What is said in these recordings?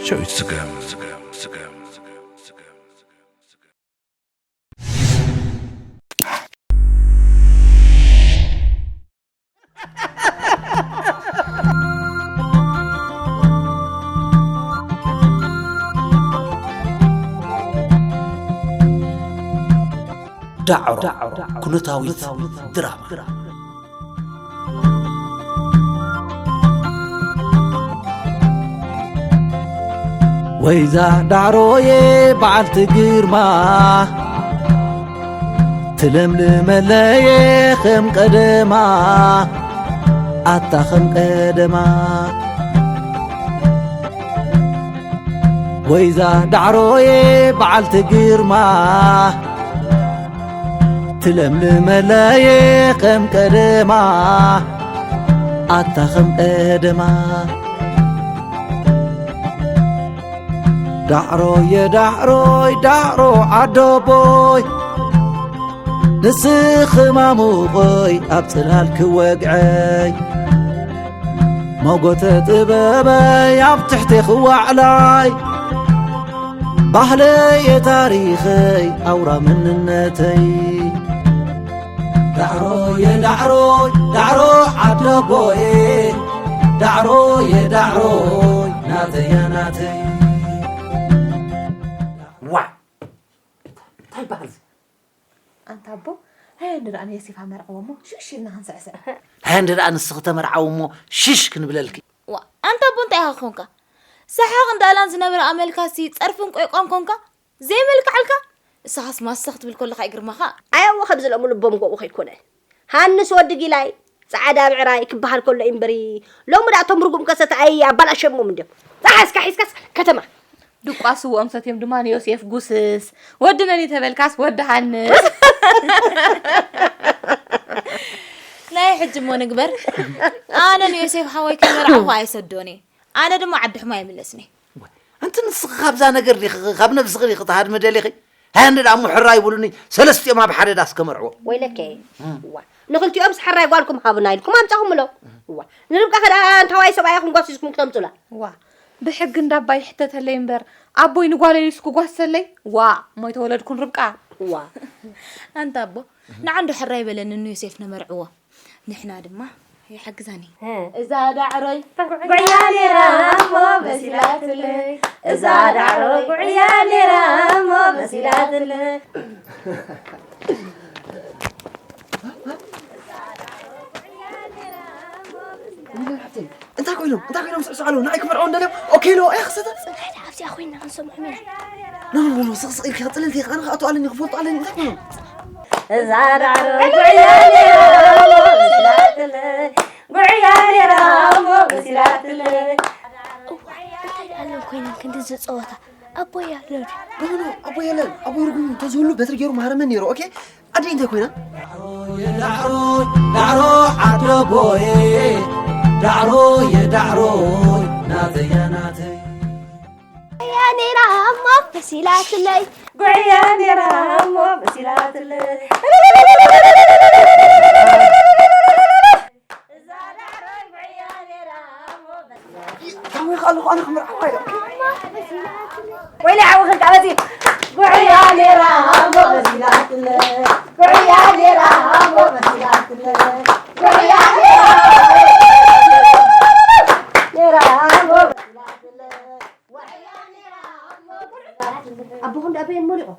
ጨው ይስገም። ዳዕሮ ኩነታዊት ድራማ። ወይዛ ዳዕሮየ በዓልቲ ግርማ፣ ትለምልመለየ ከም ቀደማ፣ ኣታ ከም ቀደማ። ወይዛ ዳዕሮየ በዓልቲ ግርማ፣ ትለምልመለየ ከም ቀደማ፣ ኣታ ከም ቀደማ። ዳዕሮየ ዳዕሮይ ዳዕሮ ዓዶቦይ፣ ንስኺ ማሙቐይ ኣብ ጽላል ክወግዐይ፣ ሞጎተ ጥበበይ ኣብ ትሕቲ ክዋዕላይ፣ ባህለየ ታሪኸይ ኣውራ መንነተይ። ዳዕሮየ ዳዕሮይ ዳዕሮ ዓደቦየ፣ ዳዕሮየ ዳዕሮይ ናተያ ናተይ። ዋ፣ እንታይ ይበሃል እዚ? ኣንታ ኣቦ፣ ሃያ እንድርኣ ንዮሴፍ ኣመርዕዎ እሞ ሽሽ ኢልና ክንስዕስዕ። ሃያ እንድርኣ ንስኺ ተመርዓዊ እሞ ሽሽ ክንብለልኪ። ዋ፣ ኣንታ ኣቦ እንታይ ኢኻ ኮንካ? ሰሓቕ እንዳላን ዝነበረ ኣመልካሲ ጸርፍን ቆይቋን ኮንካ ዘይመልክዓልካ? ንስኻስ ማሰኽ ትብል ከለኻ ይግርመኻ። ኣየወ ከምዚ ሎሚ ልቦም ጎኡ ከይኮነ። ሃንስ ወዲ ጊላይ፣ ጻዕዳ ብዕራይ ክበሃል ከሎ እምበሪ፣ ሎሚ ደኣ እቶም ርጉም ከሰተ ኣይ ኣባላሸሞም እንድዮም። ጸሓስካ ሒዝካስ ከተማ። ድቋ ስውኦም ሰትዮም ድማ ንዮሴፍ ጉስስ። ወዲ መን እዩ ተበልካስ ወዲ ሃንስ። ናይ ሕጂ እሞ ንግበር። ኣነ ንዮሴፍ ሓወይ ከይመርዓኹ ኣይሰዶን እየ። ኣነ ድማ ዓዲ ሕሞ ኣይምለስን እየ። ኣንቲ ንስኺ ካብዛ ነገር ዲኺ፣ ካብ ነብስኺ ዲኺ ትሃድሚ ደሊኺ? ሃያ እንድኣ እሞ ሕራይ ይብሉኒ፣ ሰለስቲኦም ኣብ ሓደ ዳስ ከመርዕዎ። ወይለከ። እም። ዋ። ንኽልቲኦምስ ሕራይ ጓልኩም ሃቡና ኢልኩም ኣምጻኹምሎ። ዋ። ንርብቃ ከ ደኣ እንታዋይ ሰብኣያ ክንጓሲስኩም ክተምጹላ? ዋ። ብሕጊ እንዳ ኣባይ ይሕተተለይ እምበር፣ ኣቦይ ንጓለይ ኢሉስ ክጓስሰለይ? ዋ። እሞ ኣይተወለድኩን ርብቃ። ዋ። ኣንታ ኣቦ፣ ንዓ እንዶ ሕራይ በለኒ ንዮሴፍ ነመርዕዎ። ንሕና ድማ ይሓግዛኒ። እዛ ዳዕሮይ ጉዕያ ነይራ እሞ በሲላትለይ። እዛ ዳዕሮይ ጉዕያ ነይራ እሞ በሲላትለይ። እንታይ ኮይኖም? እንታይ ኮይኖም ስዕስዑ ኣለዉ? ንዓይ ክመርዕዎ እንደልዮም? ኦኬ ኢልዎ፣ ኣይ ክሰተ። ጽንሕ ኢለ ኣብዚኣ ኮይንና ክንሰምዖም ኢና። ኖ፣ ኖ፣ ኖ፣ ኖ፣ ስቕ፣ ስቕ ኢልኪ ክጽልልቲ፣ ኣነ ክኣቱ ኣለኒ፣ ክፈልጡ ኣለኒ፣ እንታይ ኮይኖም? እዛ ዳዕሮ ጉዕያ ነይራ እሞ በሲላትለይ፣ ጉዕያ ነይራ እሞ በሲላትለይ። እዋ፣ እንታይ ደኣ ኣለዉ ኮይኖም ክንዲ ዝጸወታ? ኣቦይ ኣሎ ድዩ? ኖ፣ ኖ፣ ኖ፣ ኣቦይ የለን። ኣቦይ ርጉም እዩ። እንተዝህሉ በትሪ ገይሩ መሃረመኒ ነይሩ። ኦኬ? ኣደይ እንታይ ኮይና? ዳዕሮ የዳዕሮ፣ ዳዕሮ ዓደቦየ፣ ዳዕሮ የዳዕሮ፣ ናተያ ናተይ። ጉዕያ ነይራ እሞ በሲላትለይ። ጉዕያ ነይራ እሞ በሲላትለይ። እዛ ዳዕሮ ጉዕያ ነይራ እሞ በሲላትለይ። ሓወይ ከኣ ኣለኹ፣ ኣነ ክምርዓው ኣይደል? ወይለይ ሓወይ ክንቃ በዚ። ጉዕያ ነይራ እሞ በሲላትለይ። ጉዕያ ነይራ እሞ በሲላትለይ። ጉዕያ ነይራ እሞ በሲላትለይ። ኣቦኹም ደኣ በየን መሊቑ?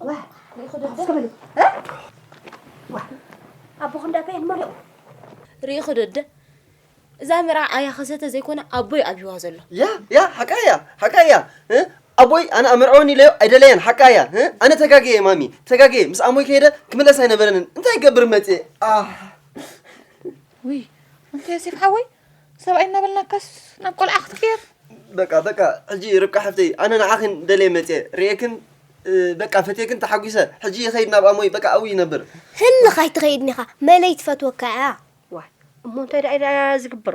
ዋ፣ ሪኢኹ ዶ እስከ በሉ። እ? ዋ፣ ኣቦኹም ደኣ በየን መሊቑ? ሪኢኹ ዶ? እዛ መርዓ ኣያ ከሰተ ዘይኮነ ኣቦይ ኣብይዋ ዘሎ። ያ፣ ያ፣ ሓቃ እያ፣ ሓቃ እያ። እ? ኣቦይ ኣነ ኣመርዕወኒ ኢለዮ ኣይደለየን፣ ሓቃ እያ። እ? ኣነ ተጋግየ ማሚ፣ ተጋግየ። ምስ ኣሞይ ከይደ ክምለስ ኣይነበረንን። እንታይ ይገብር መጽየ? ኣህ። ውይ፣ ኣንታ ዮሴፍ ሓወይ፣ ሰብኣይ እናበልናካስ ናብ ቆልዓ ክትቅየር? በቃ፣ በቃ፣ ሕጂ ርብቃ ሓፍተይ፣ ኣነ ንዓኽን ደልየ መጽየ፣ ርእየክን፣ እ፣ በቃ፣ ፈትየክን ተሓጒሰ። ሕጂ ይኸይድ ናብ ኣሞይ፣ በቃ፣ ኣብኡ ይነብር። ህልኽ ኣይትኸይድን ኢኻ፣ መለይ ትፈትወካ እያ። ዋይ፣ እሞ እንታይ ደኣ እዩ ደኣ ዝግበሮ?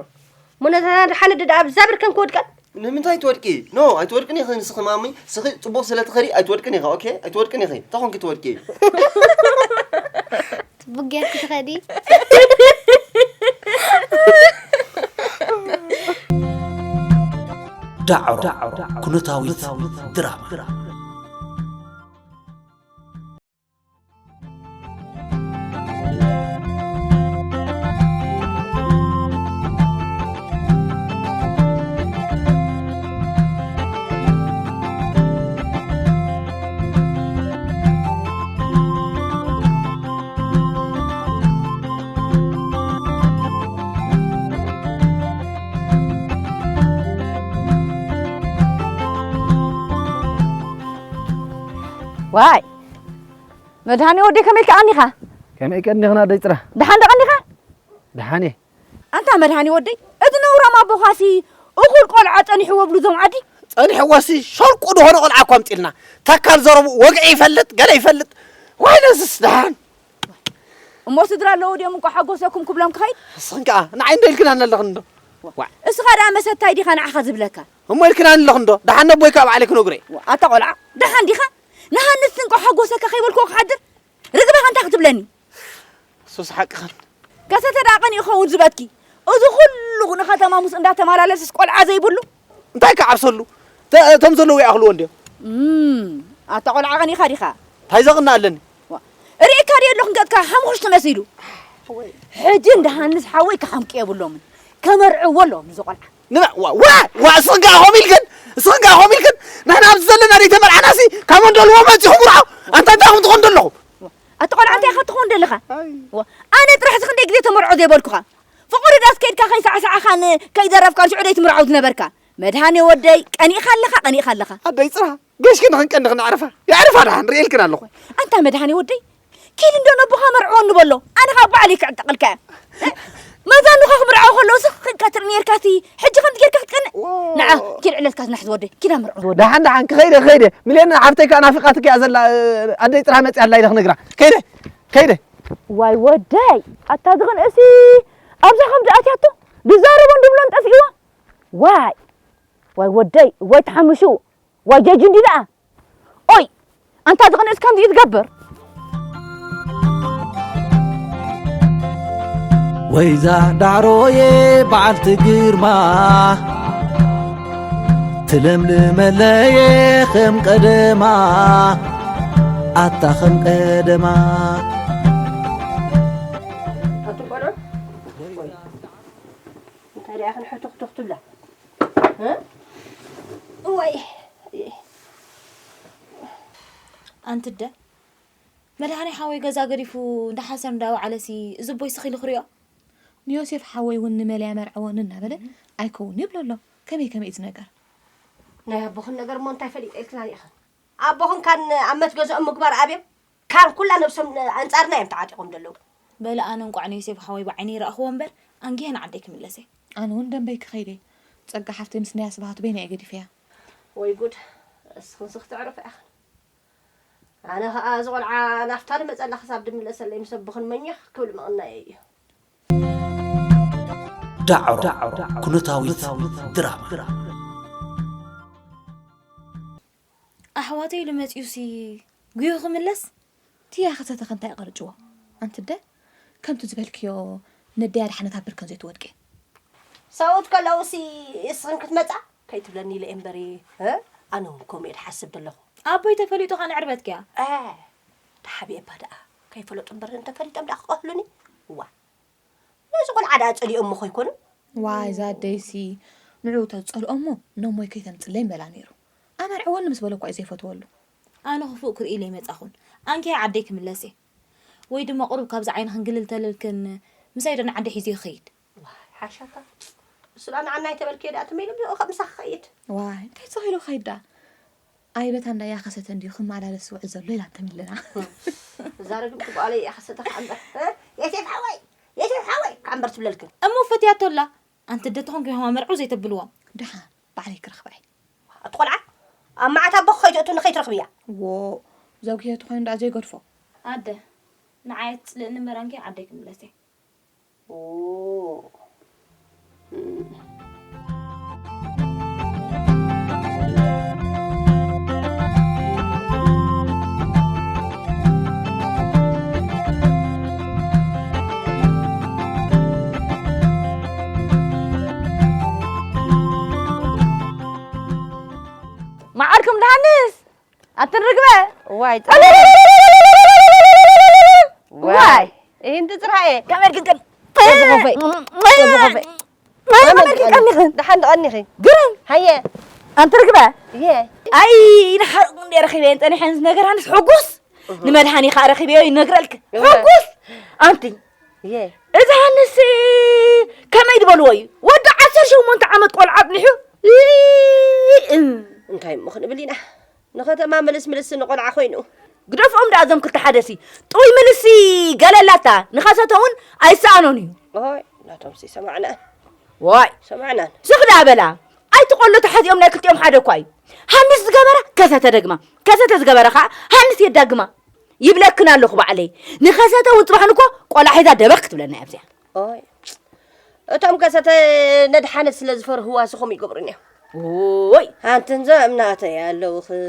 እሞ ነታ ደሓን ደኣ ኣብዛ ብርከን ክወድቀን? ንምንታይ ትወድቂ? ኖ፣ ኣይትወድቅን ኢኺ ንስኺ ማሚ። ስኺ ጽቡቕ ስለ ትኸዲ ኣይትወድቅን ኢኺ፣ ኦኬ? ኣይትወድቅን ኢኺ። እንታይ ኮንኪ ትወድቂ? ጽቡቕ ጌርኪ ትኸዲ። ዳዕሮ ኩነታዊት ድራማ። ዋይ መድሃኒ ወደይ፣ ከመይ ከኣ ቀኒኻ? ከመይ ቀኒኽና ደይ ጽራ? ደሓን ዶ ቀኒኻ? ደሓን እየ። ኣንታ መድሃኒ ወደይ፣ እቲ ነውራም ኣቦኻሲ እኹል ቆልዓ ጸኒሕዎ ብሉ ዞም ዓዲ። ጸኒሕዎሲ ሸልቁ ዝኾነ ቆልዓ እኳ ኣምጺልና። ተካል ዘረቡ ወግዒ ይፈልጥ፣ ገለ ይፈልጥ። ዋይ ነዝስ ደሓን። እሞ ስድራ ኣለዎ ድዮም እንቋ ሓጎሰኩም ክብሎም ክኸይድ? እስኽን ከኣ ንዓይ እንዶ ኢልክናኒ ኣለኽን እንዶ። ዋዕ። እስኻ ደኣ መሰታይ ዲኻ ንዓኻ ዝብለካ? እሞ ኢልክናኒ ኣለኽን እንዶ። ደሓን ነቦይ ከኣ ባዕለይ ክነግሮ እየ። ዋዕ፣ ኣታ ቆልዓ፣ ደሓን ዲኻ? ንሃንስ እንቋ ሓጎሰካ ከይበልክዎ ክሓድር? ርግበኻ እንታይ ክትብለኒ? ሱስ ሓቅኽን። ከሰተ ደኣ ቀኒኡ ክኸውን ዝበትኪ። እዚ ኩሉ ንኸተማ ሙስ እንዳተመላለስስ ቆልዓ ዘይብሉ? እንታይ ክዓብሰሉ? ተ- እቶም ዘለዉ ይኣኽልዎ እንድዮም። እም፣ ኣታ ቆልዓ ቀኒኻ ዲኻ? እንታይ ዘቕንእ ኣለኒ? ዋ፣ ርኢካ ድየ ኣለኹ ንገጽካ ሓምኹሽቲ መሲሉ። ሕጂ እንዳ ሃንስ ሓወይ ክሓምቁ የብሎምን። ከመርዕዎ ኣለዎም ንዚ ቆልዓ። ንበ- ዋ- ዋ- ዋ፣ እስኽን ከኣ ኸም ኢልክን፣ እስኽን ከኣ ኸም ኢልክን፣ ንሕና ኣብዚ ዘለና ደይተመርዓናሲ ካብ መንደልዎ መጺኹም ርዓው። ኣንታ እንታይ ኹም ትኾኑ ዘለኹም? ኣቲ ቆልዓ እንታይ ኢኻ ትኸውን ዘለኻ? ኣይ። ዋ፣ ኣነ ጥራሕ እዚ ክንደይ ግዜ ተመርዖ ዘይበልኩኻ? ፍቑሪ ዳስ ከይድካ ከይሳዕሳዕኻን ከይደረፍካን ሽዑ ደይ ትምርዓው ዝነበርካ? መድሃኔ ወደይ፣ ቀኒእኻ ኣለኻ፣ ቀኒእኻ ኣለኻ። ኣደይ ጽራ፣ ገሽኪ ንኽንቀንዲ ክነዕርፋ። የዕርፋ ደሓን፣ ርእየልክን ኣለኹ። ኣንታ መድሃኔ ወደይ፣ ኪድ እንዶ ነቦኻ መርዕወኒ በሎ፣ ኣነ ኻብ ባዕለይ ክዕጠቐልካ እየ። መዛኑኻ ክምርዓው ከለውስ ክንቀትር ነይርካሲ፣ ሕጂ ከምዚ ጌርካ ክትቀንእ? ዋ። ንዓ፣ ኪድ ዕለትካ ዝናሕ ዝወደይ፣ ኪድ ኣምርዖ። ደሓን ደሓን፣ ክኸይደ ክኸይደ። ሚልዮን ሓፍተይ ከኣ ናፊቓትኪ እያ ዘላ፣ ኣደይ ጽራ መጽያ ኣላ ኢለ ክነግራ። ከይደ፣ ከይደ። ዋይ ወደይ፣ ኣታ ዝቕንእሲ ኣብዛ ከምዚ ኣትያቶ፣ ድዛረቦን ድብሎን ጠፊእዋ። ዋይ፣ ዋይ ወደይ፣ ዋይ ተሓምሹ። ዋይ ጀጁ እንዲ ደኣ። ኦይ ኣንታ ዝቕንእስ ከምዚ እዩ ዝገብር። ወይዛ ዳዕሮየ በዓልቲ ግርማ ትለምልመለየ ከም ቀደማ ኣታ ከም ቀደማ ኣቱም ቆልዑ እንታይ ደኣ ክንሕቱኽቱኽ ትብላ? እወይ ኣንቲ ኣደ፣ መድሃኔ ሓወይ ገዛ ገዲፉ እንዳሓሰር እንዳወዓለሲ እዚ ኣቦይ ስኽ ኢሉ ክሪኦ? ንዮሴፍ ሓወይ እውን ንመለያ መርዐወኒ እናበለ ኣይከውን ይብሎ ኣሎ። ከመይ ከመይ እዩ እዚ ነገር? ናይ ኣቦኽን ነገር እሞ እንታይ ፈሊጠ ኢልክናኒ ኢኽን? ኣቦኽን ካን ኣብ መትገዝኦም ምግባር ኣብዮም? ካን ኩላ ነብሶም ኣንጻርና እዮም ተዓጢቖም ዘለዉ። በሊ ኣነ እንቋዕ ንዮሴፍ ሓወይ ብዓይነይ ይረኣኽዎ እምበር ኣንጊሀ ንዓደይ ክምለስ እየ። ኣነ እውን ደንበይ ክኸይድ እየ። ጸጋ ሓፍተይ ምስ ናይ ኣስብሃቱ በይና እየ ገዲፈያ። ወይ ጉድ! እስኽንሲ ክትዕርፋ ኢኽን። ኣነ ኸኣ እዚ ቖልዓ ናፍታ ድመጸላ ክሳብ ድምለሰለይ ምስ ኣቦኽን መኘኽ ክብል ምቕናየይ እዩ። ዳዕሮ ኩነታዊት ድራማ። ኣሕዋተይ ኢሉ መጺኡሲ ጉዩ ክምለስ? ትያ ከተተኸ እንታይ ይቐርጭዎ? ኣንቲ ኣደ፣ ከምቲ ዝበልክዮ ነደይ ኣድሓነት ኣብ ብርከን ዘይትወድቂ። ሰብኡት ከለውሲ እስኽን ክትመጻ ከይትብለኒ ኢለ እየ እምበሪ፣ እ? ኣነ እውን ከምኡ እየ ድሓስብ ዘለኹ። ኣቦይ ተፈሊጡ ኸኣ ንዕርበት ክያ። እ፣ ተሓቢኤ እባ ደኣ ከይፈለጡ እምበር እንተፈሊጦም ደኣ ክቐትሉኒ? እዋ። ነዚ ቆልዓ ደኣ ጸሊኦሞ ከይኮኑ? ዋይ እዛ ኣደይሲ ንዕኡ ተዝጸልኦሞ ነሞይ ከይተምጽለይ ምበላ ነይሩ። ኣመርዕወኒ ምስ በለ እኳ እዩ ዘይፈትወሉ። ኣነ ክፉእ ክርኢ ኢለ ኣይመጻኹን። ኣንኪ ዓደይ ክምለስ እየ። ወይ ድማ ቁሩብ ካብዚ ዓይንኽን ግልል ተልልክን ምሳይ ዶ ንዓደይ ሒዙ ይኸይድ። ዋይ ሓሻካ። እሱ ደኣ ንዓና ኣይተበልክዮ ደኣ ትም ኢሉ ብኡ ምሳኺ ክኸይድ። ዋይ እንታይ ስቕ ኢሉ ክኸይድ ደኣ። ኣይ በታ እንዳ ያኸሰተ እንድዩ ክመላለስ ዝውዕል ዘሎ ኢላ እንተሚልና። እዛ ርግምቲ ጓለይ እያ ከሰተ ከኣ እምበር። እ? የሴፍ ሓወይ! የሴፍ ሓወይ! ከኣ እምበር ትብለልክን። እሞ ፈትያቶ ኣላ። ኣንቲ ኣደ ተኾንኪ ዮሃማ መርዑ ዘይተብልዎም። ደሓን ባዕለይ ክረኽባ እየ። ኣቲ ቆልዓ ኣብ መዓት ኣቦኺ ከይትእቱ ንኸይትረኽብያ። ዎ ዘጉሄ ተኾይኑ ደኣ ዘይገድፎ። ኣደ ንዓይ ኣትጽልእኒ እምበር ኣንኪ ዓደይ ክምለስ እየ። ዋይ ዋይ። ይህንቲ ጽርሃየ ከመይ ግን ከን ወዚ ኮፈይ። ወዚ ኮፈይ። ደሓን ደቐኒኺ። ግርም። ሃየ። ኣንቲ ርግበ። እየ። ኣይ፣ ንሓርቁ እንደ ረኺበ የንጠኒ ሓንስ ነገር ሃንስ ሕጉስ። ንመድሃኒ ኸኣ ረኺበዮ ይነግረልክ። እወ። ሕጉስ። ኣንቲ። እየ። እዚ ሃንስ ከመይ ዝበልዎ እዩ? ወዲ ዓሰርተ ሸሞንተ ዓመት ቆልዓ ኣጽኒሑ። እ፣ እ። እንታይ እሞ ክንብል ኢና? ንኸተማ ምልስ ምልስ ንቖልዓ ኮይኑ። ግደፎም ደኣ እዞም ክልተ ሓደሲ። ጥውይ ምልሲ ገለላታ ንኸሰተ እውን ኣይሰኣኖን እዩ። ኦይ፣ ናቶም ሲ ሰማዕና። ዋይ። ሰማዕናን። ስኽ ደኣ በላ። ኣይትቖሎ ተሓዚኦም ናይ ክልቲኦም ሓደ እኳ እዩ። ሃንስ ዝገበራ ከሰተ ደግማ። ከሰተ ዝገበራ ኸዓ ሃንስ የዳግማ። ይብለክን ኣለኹ ባዕለይ። ንኸሰተ እውን ጽባሕ ንኮ ቆልዓ ሒዛ ደበኽ ክትብለና እያ ኣብዚኣ። ኦይ። እቶም ከሰተ ነድሓነት ስለ ዝፈርህዋ ስኹም ይገብሩን እዮም። ኦይ። ኣንትን ዘምናተይ ኣለውኽን፣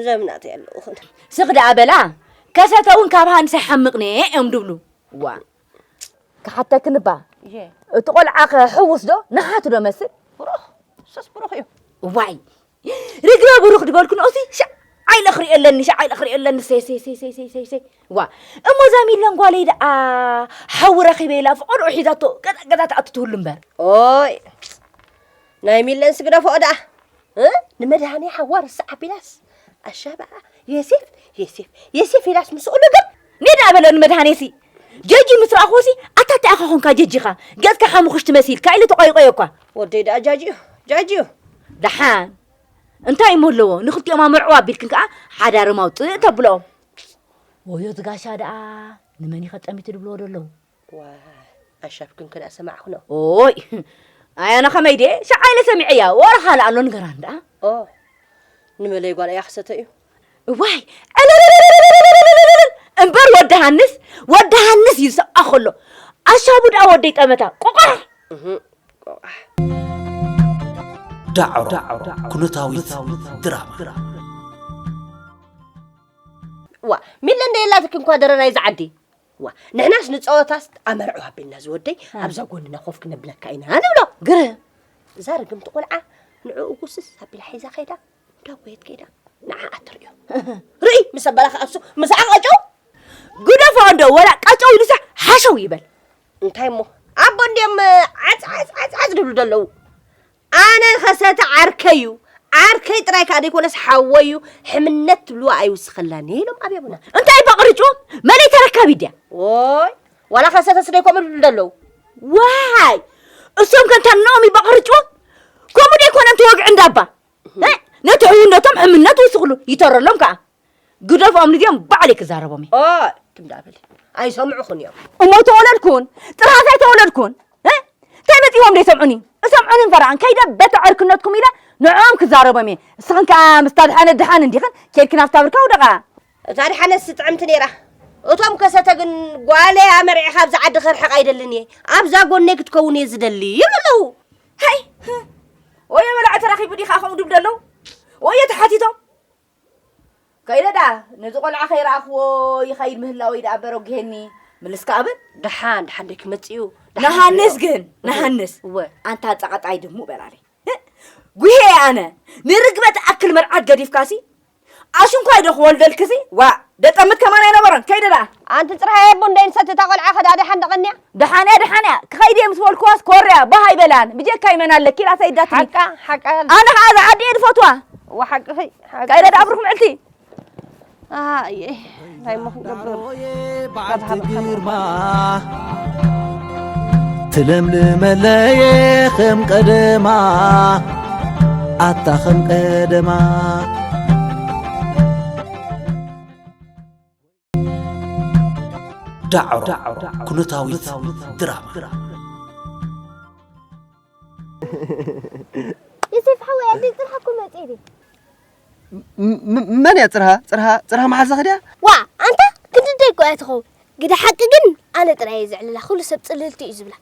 ዘምናተይ ኣለውኽን። ስኽ ደኣ በላ። ከሰተ እውን ካብ ሃንስ ኣይሓምቕን እዮም ድብሉ። ዋ። ክሓተክን እባ። እየ። እቲ ቆልዓ ከ ሕዉስ ዶ? ነሓት ዶ መስል? ብሩኽ። እሱስ ብሩኽ እዩ። ዋይ። ርግበ ብሩኽ ድበልኩ ንኡሲ ሻዕ ኢለ ክሪኦ ኣለኒ፣ ሻዕ ኢለ ክሪኦ ኣለኒ። ሰይ፣ ሰይ፣ ሰይ። ዋ። እሞ እዛ ሚለን ጓለይ ደኣ ሓዊ ረኺበ ኢላ ፍቐድኡ ሒዛቶ ገዛ፣ ገዛ ትኣቱ ትህሉ እምበር። ኦይ። ናይ ሚለን ስግደፎ ደኣ። እ? ንመድሃኔ ሓዋ ርስዕ ኣቢላስ። ኣሻብኣ፣ የሴፍ፣ የሴፍ፣ የሴፍ ኢላስ ምስኡ ልግብ። ኔዳ በሎ ንመድሃኔሲ። ጀጂ ምስ ረኣኹሲ፣ ኣታ እንታይ ኢኻ ኾንካ ጀጂኻ? ገጽካ ሓሙኽሽቲ መሲልካ ኢሉ ተቆይቆዮ እኳ። ወደይ ደኣ ጃጂ እዩ፣ ጃጂ እዩ። ደሓን። እንታይ እሞ ኣለዎ? ንኽልቲኦም ኣመርዕዋ ኣቢልክን ከኣ ሓዳርም ኣውጽእ ተብልኦም። ወዮ ዝጋሻ ደኣ ንመን እዩ ከጠሚቱ ድብልዎ ደለዉ? ዋይ፣ ኣሻብክን ከ ደኣ ሰማዕክኖ? ኦይ፣ ኣይ ኣነ ኸመይ ድየ? ሸዓ ኢለ ሰሚዐያ፣ ወረ ኻልእ ኣሎ ንገራን ደኣ። ኦ፣ ንመለይ ጓል እያ ክሰተ እዩ። እዋይ፣ ዕልልልልልልልልልልልልልል! እምበር ወዲ ሃንስ፣ ወዲ ሃንስ እዩ ዝሰምዓ ኸሎ። ኣሻቡ ደኣ ወደይ ጠመታ፣ ቆቋሕ! እህ፣ ቆቋሕ። ዳዕሮ፣ ኩነታዊት ድራማ። ዋ፣ ሚለ እንደ የላትክ እንኳ ደረ ናይዚ ዓዲ። ዋ፣ ንሕናስ ንጸወታስ ኣመርዕዋ ኣቢልና ዝወደይ፣ እ። ኣብዛ ጎንና ኮፍ ክነብለካ ኢና ንብሎ። ግርም። እዛ ርግምቲ ቆልዓ ንዕኡ ጉስስ ኣቢላ ሒዛ ከይዳ፣ እንዳጎየት ከይዳ፣ ንዓኣ ትርእዮ። ርኢ፣ ምስ ኣበላ ከኣ እሱ፣ ምስኣ ቀጨው። ግደፎ እንዶ፣ ወላ ቀጨው ኢሉስ ሓሸው ይበል። እንታይ እሞ? ኣቦ እንድዮም ዓጽ፣ ዓጽ፣ ዓጽ፣ ዓጽ ድብሉ ደለዉ። ኣነ ኸሰተ ዓርከይ እዩ። ዓርከይ ጥራይ ከኣ ዘይኮነስ ሓወይ እዩ። ሕምነት ትብልዋ ኣይውስኸላን እየ ኢሎም ኣብዮምና። እንታይ በቕርጩ? መለይ ተረካቢ ድያ? ዎይ፣ ዋላ ኸሰተስ ደይኮም ድብሉ ደለዉ። ዋይ! እሶም ከ እንታ ንኦም ይበቕርጩ? ከምኡ ደይኮነን ተወግዒ እንዳባ። እ? ነቲ ሕውነቶም ሕምነት ውስኽሉ ይተረሎም ከኣ። ግደፍኦም ንዚኦም ባዕለይ ክዛረቦም እየ። ኦይ፣ ትም ደኣ በሊ። ኣይሰምዑኽን እዮም። እሞ ተወለድኩን፣ ጥራዝ ኣይተወለድኩን። እ? እንታይ መጺዎም ደይሰምዑኒ? እሰምዑኒ ፈራን ከይደ በቲ ዕርክነትኩም ኢለ ንዕኦም ክዛረቦም እየ። እስኽን ከኣ ምስታ ድሓነት ድሓን እንዲኽን ኬድክን ኣብታ ብርካ ውደቓ። እታ ድሓነትስ ጥዕምቲ ነይራ። እቶም ከሰተ ግን ጓለይ ኣመርዒኻ ኣብዚ ዓዲ ከርሕቕ ኣይደልን እየ። ኣብዛ ጎነይ ክትከውን እየ ዝደሊ ይብሉ ኣለዉ። ሃይ! ወዮ በላዕ ተረኺቡ ዲኻ ከምኡ ድብሉ ኣለዉ? ወዮ ተሓቲቶም? ከይደ ደኣ ነዚ ቆልዓ ከይረኣኽዎ ይኸይድ ምህላወይ ደኣ በረጉሄኒ። ምልስ ከኣ ብል። ደሓን፣ ደሓን ደይ ክመጽእ እዩ። ደሓን ንሃንስ ክሪኦ። ግን፣ እወ። ንሃንስ። እወ። ኣንታ ጸቐጣይ ድሙ በላለይ። እ? ጉሄ ኣነ፣ ንርግበ ትኣክል መርዓት ገዲፍካሲ፣ ኣሽንኳይ ዶ ክወልደልክሲ? ዋ፣ ደጠምት ከማን ኣይነበረን። ከይደ ደኣ። ኣንቲ ጽርሃየ ኣቦ እንደይ ንሰቲ እታ ቆልዓ ከዳ ደሓን ደቐንያ? ደሓንያ፣ ደሓንያ። ክኸይድ እየ ምስ በልክዋስ ኮርያ፣ ባህ ኣይበላን። ብጀካይ መን ኣለኪ ኢላ ሰይዳትኒ። ሓቃ፣ ሓቃ። ኣነ ኸኣ እዛ ዓዲ እየ ዝፈትዋ። ወሓቅኺ፣ ሓቂ። ከይደ ደኣ ብሩኽ ምዕልቲ። ኣየ፣ እንታይ እሞ ክንገብር? ዳዕሮዬ በዓልቲ ግርማ፣ ትለምልመለየ ከም ቀደማ፣ ኣታ ከም ቀደማ። ዳዕሮ ኩነታዊት ድራማ። ዮሴፍ ሓወይ፣ ኣደይ ጽርሃ እኮ መጺኤ ድየ? ም-፣ ም-፣ መን እያ ጽርሃ? ጽርሃ፣ ጽርሃ መሓዛኺ ድያ? ዋ፣ ኣንታ ክንድደይ እኮ እያ ትኸውን። ግደ ሓቂ ግን ኣነ ጥራይ እየ ዘዕልላ፣ ኩሉ ሰብ ጽልልቲ እዩ ዝብላ።